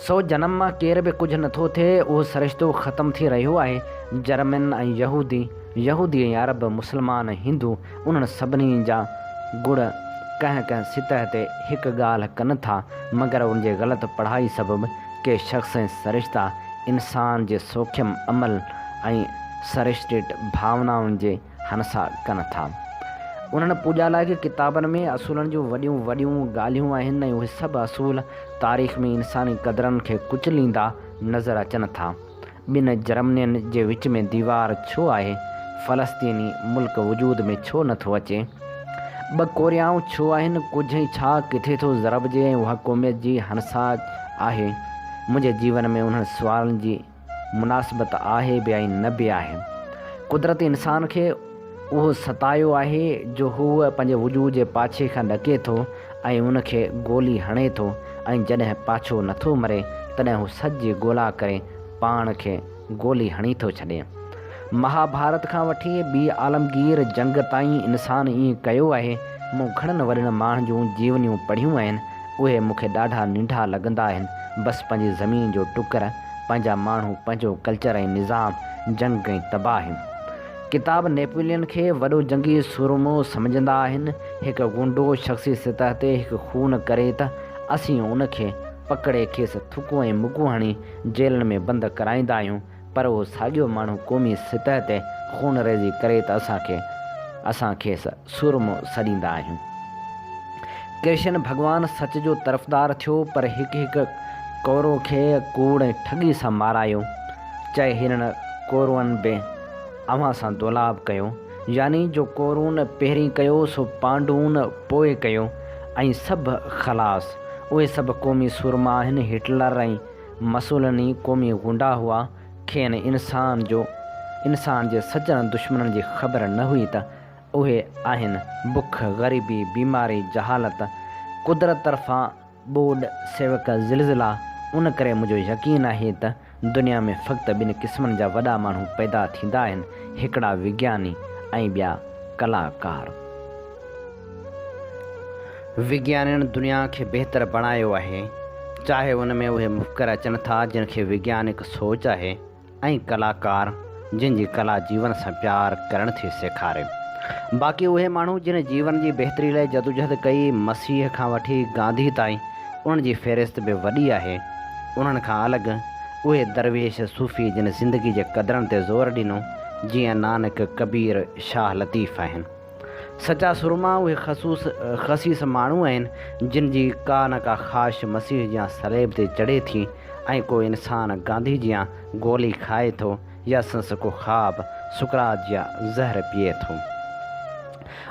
Speaker 2: سو جنم مان ڪير به ڪجهه نٿو ٿئي، اهو سرشتو ختم ٿي رهيو آهي، جرمن ۽ يهودي، يهودي ۽ عرب، مسلمان ۽ هندو انهن سڀني جا گڙ ڪنهن ڪنهن سطح تي هڪ ڳالهه ڪن ٿا، مگر ان جي غلط پڙهائي سبب ڪي شخص ۽ سرشتا انسان جي سوکيم عمل ۽ سرشٽيٽ ڀاونائن جي هنسا ڪن ٿا. انهن پوڄا لائق ڪتابن ۾ اصولن جون وڏيون وڏيون ڳالهيون آهن ۽ اهي سڀ اصول تاريخ ۾ انساني قدرن کي ڪچليندا نظر اچن ٿا. ٻن جرمنين جي وچ ۾ ديوار ڇو آهي؟ فلسطيني ملڪ وجود ۾ ڇو نه ٿو اچي؟ ٻه ڪوريائون ڇو آهن؟ ڪجهه ۽ ڇا ڪٿي ٿو ضربجي ۽ اها قوميت جي هنسا آهي؟ منهنجي جيون ۾ انهن سوالن جي مناسبت آهي به ۽ نه به آهي. قدرت انسان کي اهو ستايو آهي جو هو پنهنجي وجود جي پاڇي کان ڏڪي ٿو ۽ ان کي گولي هڻي ٿو ۽ جڏهن پاڇو نٿو مري تڏهن هو سچ جي ڳولا ڪري پاڻ کي گولي هڻي ٿو ڇڏي. مهاڀارت کان وٺي ٻي عالمگير جنگ تائين انسان ائين ڪيو آهي. مون گهڻن وڏن ماڻهن جون جيونيون پڙهيون آهن، اهي مون کي ڏاڍا ننڍا لڳندا آهن، بس پنهنجي زمين جو ٽڪر، پنهنجا ماڻهو، پنهنجو ڪلچر ۽ نظام، جنگ ۽ تباهي. ڪتاب نيپولين کي وڏو جنگي سورمو سمجهندا آهن. هڪ غنڊو شخصي سطح تي هڪ خون ڪري ته اسين ان کي پڪڙي کيس ٿڪون ۽ مڪون هڻي جيلن ۾ بند ڪرائيندا آهيون پر اهو ساڳيو ماڻهو قومي سطح تي خونريزي ڪري ته اسان کي اسان کيس سورمو سڏيندا آهيون. ڪرشن ڀڳوان سچ جو طرفدار ٿيو پر هڪ هڪ ڪورو کي ڪوڙ ۽ ٺڳي سان مارايو. چئي هنن ڪورون به اوهان سان دولاب ڪيو، يعني جو ڪورون پهرين ڪيو سو پانڊون پوء ڪيو ۽ سڀ خلاص. اهي سڀ قومي سورما آهن، هٽلر ۽ مسولني قومي غنڊا هئا، کين انسان جو انسان جي سچن دشمنن جي خبر نه هئي ته اهي آهن بک، غريبي، بيماري، جهالت، قدرت طرفان ٻوڏ، سيوڪ، زلزلا، ان ڪري منهنجو يقين آهي ته دنيا ۾ فقط ٻن قسمن جا وڏا ماڻهو پيدا ٿيندا آهن، هڪڙا وگياني ۽ ٻيا ڪلاڪار. وگيانين دنيا کي بهتر بڻايو آهي، چاهي ان ۾ اهي مفڪر اچن ٿا جن کي وگيانڪ سوچ آهي، ۽ ڪلاڪار جن جي ڪلا جيون سان پيار ڪرڻ ٿي سيکاري. باقي اهي ماڻهو جن جيون جي بهتري لاء جدوجهد ڪئي، مسيح کان وٺي گانڌي تائين انهن جي فهرست به وڏي آهي. انهن کان الڳ اهي درويش صوفي جن زندگي جي قدرن تي زور ڏنو، جيئن نانڪ، ڪبير، شاهه لطيف آهن. سچا سورما اهي خصوص خسيس ماڻهو آهن، جن جي ڪا نه ڪا خواهش مسيح جيان صليب تي چڙهي ٿي ۽ ڪو انسان گانڌي جيان گولي کائي ٿو يا سندس ڪو خواب سقراط جيان زهر پيئي ٿو.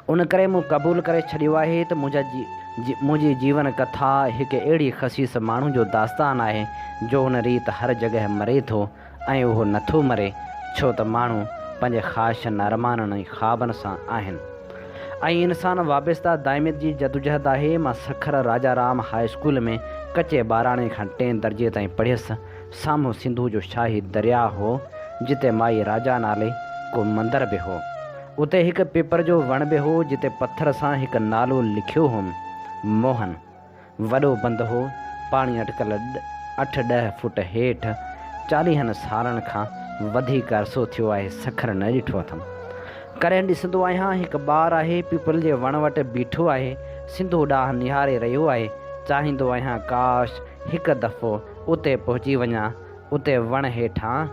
Speaker 2: ان ڪري مون قبول ڪري ڇڏيو آهي ته منهنجا منهنجي جيون ڪٿا هڪ اهڙي خسيس ماڻهو جو داستان آهي جو ان ريت هر جڳهه مري ٿو ۽ اهو نٿو مري، ڇو ته ماڻهو پنهنجي خواهشن، ارمانن ۽ خوابن سان آهن ۽ انسان وابسته دائميت جي جدوجهد آهي. مان سکر راجا رام هاء اسڪول ۾ ڪچي ٻاراڻي کان ٽئين درجي تائين پڙهيس. سامهون سنڌو جو شاهي درياء هو، جتي مائي راجا نالي ڪو مندر به هو. اتي هڪ پپر جو وڻ به هو، جتي پٿر سان هڪ نالو لکيو هوم، موهن. وڏو بند هو، پاڻي اٽڪل اٺ ڏهه فوٽ هيٺ، چاليهن سالن کان وڌيڪ عرصو ٿيو آهي سکر نه ڏٺو اٿم. ڪڏهن ڏسندو آهيان هڪ ٻار آهي، پيپل جي وڻ وٽ بيٺو آهي، سنڌو ڏانهن نهاري رهيو آهي، چاهيندو آهيان ڪاش هڪ دفعو اتي پهچي وڃان، اتي وڻ هيٺان،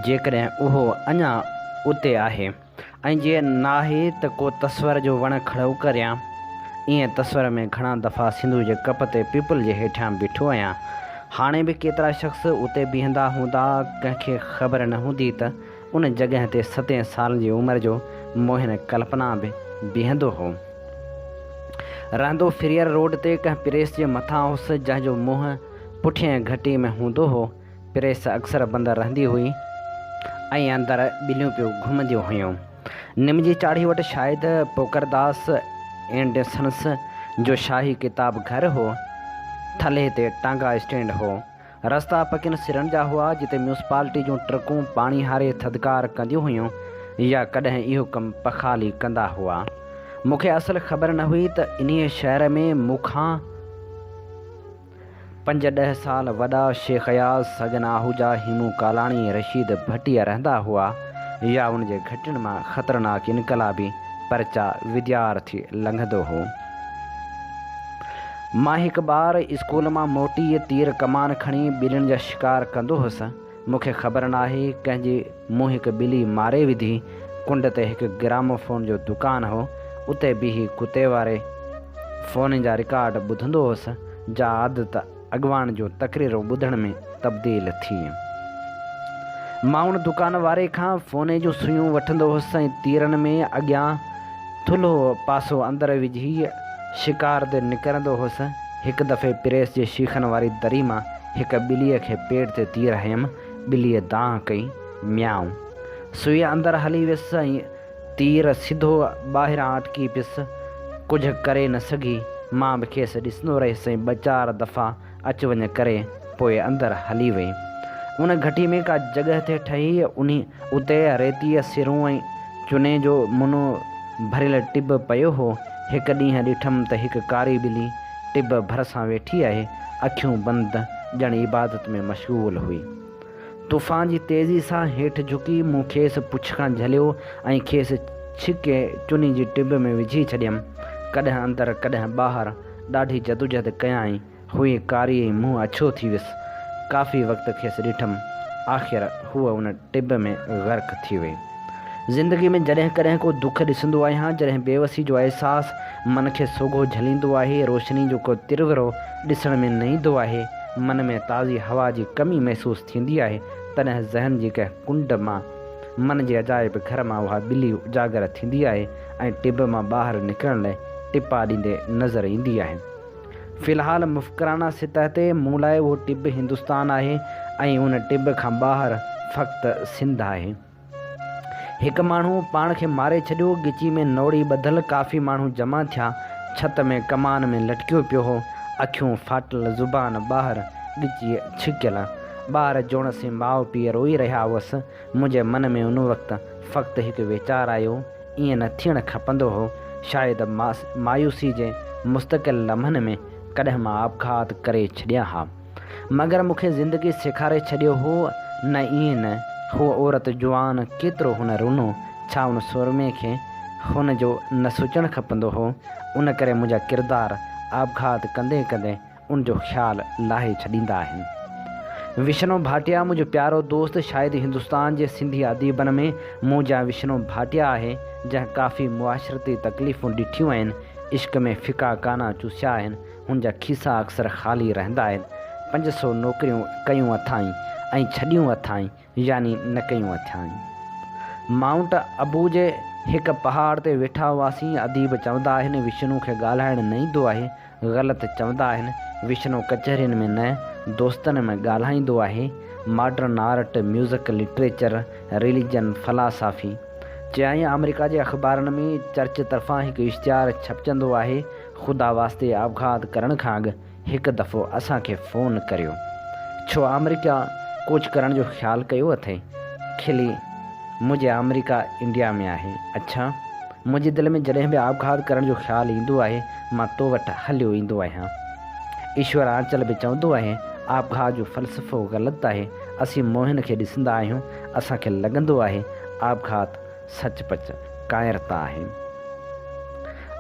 Speaker 2: جيڪڏهن اهو اڃا اتي آهي ۽ جي ناهي ته ڪو تصور جو وڻ کڙو ڪريان. ائين تصور ۾ گهڻا دفعا سنڌو جي ڪپ تي پيپل جي هيٺيان بيٺو آهيان. هاڻي به ڪيترا شخص اتي بيهندا هوندا، ڪنهن کي خبر نه هوندي ته ان جڳهه تي ستين سالن جي عمر جو موهن ڪلپنا به بيهندو هو. رهندو فريئر روڊ تي ڪنهن پريس جي مٿان هوس، جنهن جو منهن پٺئين گهٽي ۾ هوندو هو. پريس اڪثر بند رهندي هئي ۽ اندر ٻليون پيون گهمنديون هيون. نم جي چاڙهي وٽ شايد پوڪرداس اينڊ سنس جو شاهي ڪتاب گهر هو. ٿلهي تي ٽانگا اسٽينڊ هو. رستا پڪين سرن جا هئا، جتي ميونسپالٽي جون ٽرڪون پاڻي هاري ٿڌڪار ڪنديون هيون يا ڪڏهن اهو ڪم پخالي ڪندا هئا. مون کي اصل خبر نه هئي ته انهيء شهر ۾ مون کان پنج ڏهه سال وڏا شيخ اياز، سڳن آهوجا، هيمون ڪالاڻي، رشيد ڀٽيء رهندا هئا يا ان جي گهٽين مان خطرناڪ انقلابي پرچا وديارٿي لنگهندو هو. مان هڪ ٻار اسڪول مان موٽي تير ڪمان کڻي ٻلين جا شڪار ڪندو هوس. مون کي خبر ناهي ڪنهن جي مون هڪ ٻلي ماري وڌي. ڪنڊ تي هڪ گراموفون جو دڪان هو. اتي بيهي ڪتي واري فون جا رڪارڊ ٻڌندو هوس، جا عادت اڳواڻ جون تقريرون ٻڌڻ ۾ تبديل ٿي. مان ان دڪان واري کان فوني جون سيون وٺندو هوس ۽ تيرن ۾ اڳيان ٿلهو پاسو اندر وجهي شڪار تي نڪرندو هوس. هڪ دفعي پريس جي شيخن واري دري مان هڪ ٻليء کي پيٽ تي تير هنيم. ٻليء دانهن ڪئي، ميائون. سوئي اندر هلي ويس ۽ تير سڌو ٻاهران اٽڪي پيس. ڪجهه ڪري نه سگهي. مان به کيس ڏسندو رهيس ۽ ٻه چار دفعا اچ وڃ ڪري پوء اندر هلي وئي. ان گهٽي ۾ ڪا جڳهه ٿي ٺهي، انهي اتي ريتيء، سرون ۽ چوني جو منو ڀريل ٽب پيو هو. هڪ ڏينهن ڏٺم ته هڪ ڪاري ٻلي ٽب ڀرسان ويٺي آهي، اکيون بند، ڄڻ عبادت ۾ مشغول هئي. طوفان جي تيزي سان هيٺ جهڪي مون کيس پڇ کان جهليو ۽ کيس ڇڪي چوني جي ٽب ۾ وجهي ڇڏيم. ڪڏهن اندر ڪڏهن ٻاهر ڏاڍي جدوجهد ڪيائين. هئي ڪاري ۽ منهن اڇو ٿي ويس. ڪافي وقت کيس ڏٺم. آخر هوء ان ٽب ۾ غرق ٿي وئي. زندگي ۾ جڏهن ڪڏهن ڪو دک ڏسندو آهيان، جڏهن بيوسي جو احساس من کي سوگهو جهليندو آهي، روشني جو ڪو ترورو ڏسڻ ۾ نه ايندو آهي، من ۾ تازي هوا جي ڪمي محسوس ٿيندي آهي، تڏهن ذهن جي ڪنهن ڪنڊ مان، من جي عجائب گهر مان اها ٻلي اجاگر ٿيندي آهي ۽ ٽب مان ٻاهر نڪرڻ لئه ٽپا ڏيندي نظر ايندي آهي. في الحال مفڪرانه سطح تي مون لاء اهو ٽب هندستان آهي ۽ ان ٽب کان ٻاهر فقط سنڌ آهي. هڪ ماڻهو پاڻ کي ماري ڇڏيو، ڳچي ۾ نوڙي ٻڌل ڪافي ماڻهو جمع ٿيا، ڇت ۾ ڪمان ۾ لٽڪيو پيو هو، اکيون ڦاٽل، زبان ٻاهر، ڳچيء ڇڪيل. ٻار جوڻس ۽ ماء پيء روئي رهيا هئس. منهنجي من ۾ ان وقت فقط هڪ ويچار آيو، ائين نه ٿيڻ کپندو هو. شايد مايوسي جي مستقل لمحن ۾ ڪڏهن مان آپگهات ڪري ڇڏيان ها. مگر مون کي زندگي سيکاري ڇڏيو هو، نه ائين نه. هوء عورت جوان، ڪيترو هن رنو، ڇا ان سورمي کي هن جو نه سوچڻ کپندو هو؟ ان ڪري منهنجا ڪردار آپگهات ڪندي ڪندي ان جو خيال لاهي ڇڏيندا آهن. وشنو ڀاٽيا منهنجو پيارو دوست شايد هندستان جي سنڌي اديبن ۾ مون جيان وشنو ڀاٽيا آهي جنهن ڪافي معاشرتي تڪليفون ڏٺيون آهن، عشق ۾ ڦڪا ڪانا چوسيا آهن، هن جا کيسا اڪثر خالي رهندا آهن. 500 نوڪريون ڪيون اٿائين ۽ ڇڏيون اٿائين يعني نه ڪيون اٿائين. مائونٽ ابو جي هڪ پهاڙ تي ويٺا هئاسين، اديب چوندا آهن وشنو کي ڳالهائڻ نه ايندو آهي، غلط چوندا آهن، وشنو ڪچهرين ۾ نه، دوستن ۾ ڳالهائيندو آهي، modern art, music, literature, religion, philosophy. چيائين آمريڪا جي اخبارن ۾ چرچ طرفان هڪ اشتهار ڇپجندو آهي، خدا واسطي آپگهات ڪرڻ کان اڳ هڪ دفعو اسان کي فون ڪريو. ڇو آمريڪا ڪوچ ڪرڻ جو خيال ڪيو اٿئي؟ کلي، منهنجي آمريڪا انڊيا ۾ آهي. اڇا! منهنجي دل ۾ جڏهن به آپگهات ڪرڻ جو خيال ايندو آهي، مان تو وٽ هليو ايندو آهيان. ايشور آنچل به چوندو آهي، آپگهات جو فلسفو غلط آهي. اسين موهن کي ڏسندا آهيون، اسان کي لڳندو آهي، آپگهات سچ پچ ڪائرتا آهي.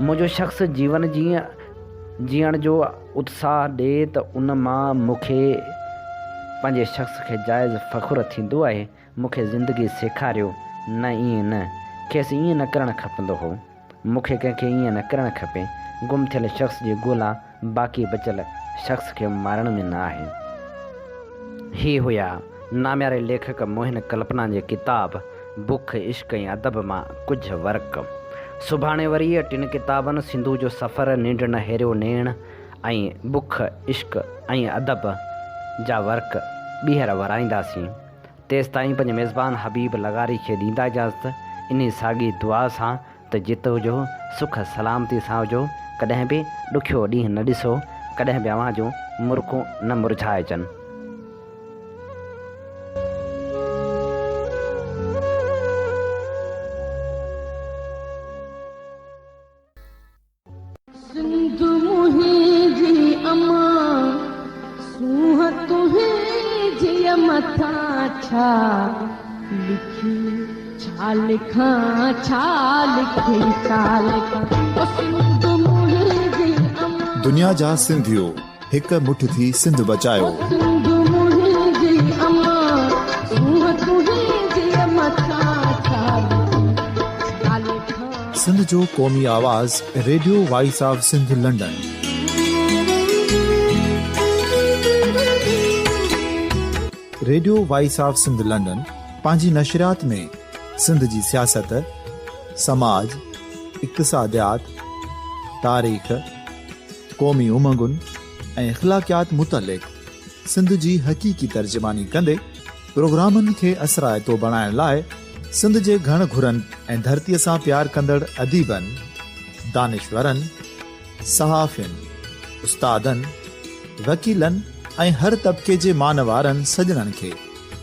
Speaker 2: منهنجو شخص جيون جيئڻ جو اتساهه ڏي ته ان مان مون کي پنهنجي شخص کي جائز فخر ٿيندو آهي. مون کي زندگي سيکاريو، نه ائين نه، کيس ائين نه ڪرڻ کپندو هو. مون کي ڪنهن کي ائين نه ڪرڻ کپي. گم ٿيل شخص جي ڳولا باقي بچيل شخص کي مارڻ ۾ نه آهي. هي هيا نامياري ليکڪ موهن ڪلپنا جي ڪتاب بک، عشق ۽ ادب مان ڪجهه ورق. سڀاڻي وري ٽن ڪتابن سنڌو جو سفر، ننڊ نه هيريو نيڻ ۽ بک، عشق ۽ ادب جا ورق ٻيهر ورائينداسين. تيستائين پنهنجي ميزبان حبيب لغاري کي ڏيندا اجازت انهي ساڳي دعا سان ته جت هجو سک سلامتي سان هجو ڪڏهن به ڏکيو ڏينهن نه ڏسو ڪڏهن به اوهان جون مرڪون نه مرجهائجن.
Speaker 3: سنڌ منهنجي امان سونهن تنهنجي مٿان ڇا لکي ڇا لکان ڇا لکي ڇا لکان او سنڌ منهنجي امان.
Speaker 1: دنيا جا سنڌيو هڪ مٺ ٿي سنڌ بچايو.
Speaker 3: او سنڌ منهنجي امان سونهن تنهنجي مٿان ڇا لکي ڇا لکان.
Speaker 1: سنڌ جو قومي آواز radio voice of Sindh London. Radio voice of Sindh London پنهنجي نشريات ۾ سنڌ جي سياست، سماج، اقتصاديات، تاريخ، قومي امنگن ۽ اخلاقيات متعلق سنڌ جي حقيقي ترجماني ڪندي پروگرامن کي اثرائتو بڻائڻ لاء سنڌ جي گهڻ گهرن ۽ ڌرتيء سان پيار ڪندڙ اديبن، دانشورن، صحافين، استادن، وڪيلن ۽ هر طبقي جي مان وارن سڄڻن کي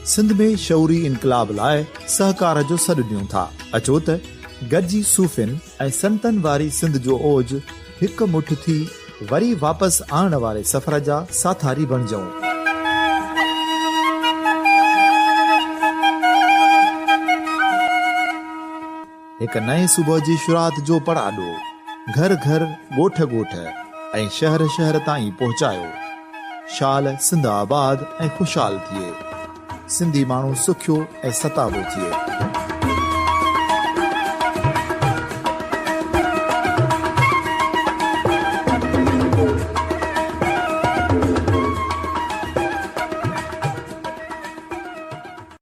Speaker 1: سنڌ ۾ شعوري انقلاب لاء سهڪار جو سڏ ڏيون ٿا. اچو ته گڏجي صوفين ۽ سنتن واري سنڌ جو اوج هڪ مٺ ٿي وري واپس آڻڻ واري سفر جا ساٿاري بڻجون. هڪ نئين صبح جي شروعات جو پڙاڏو گهر گهر، ڳوٺ ڳوٺ ۽ شهر شهر تائين پهچايو. شال سنڌ آباد ۽ خوشحال ٿئي. سنڌي ماڻهو سکيو ۽ ستابو ٿئي.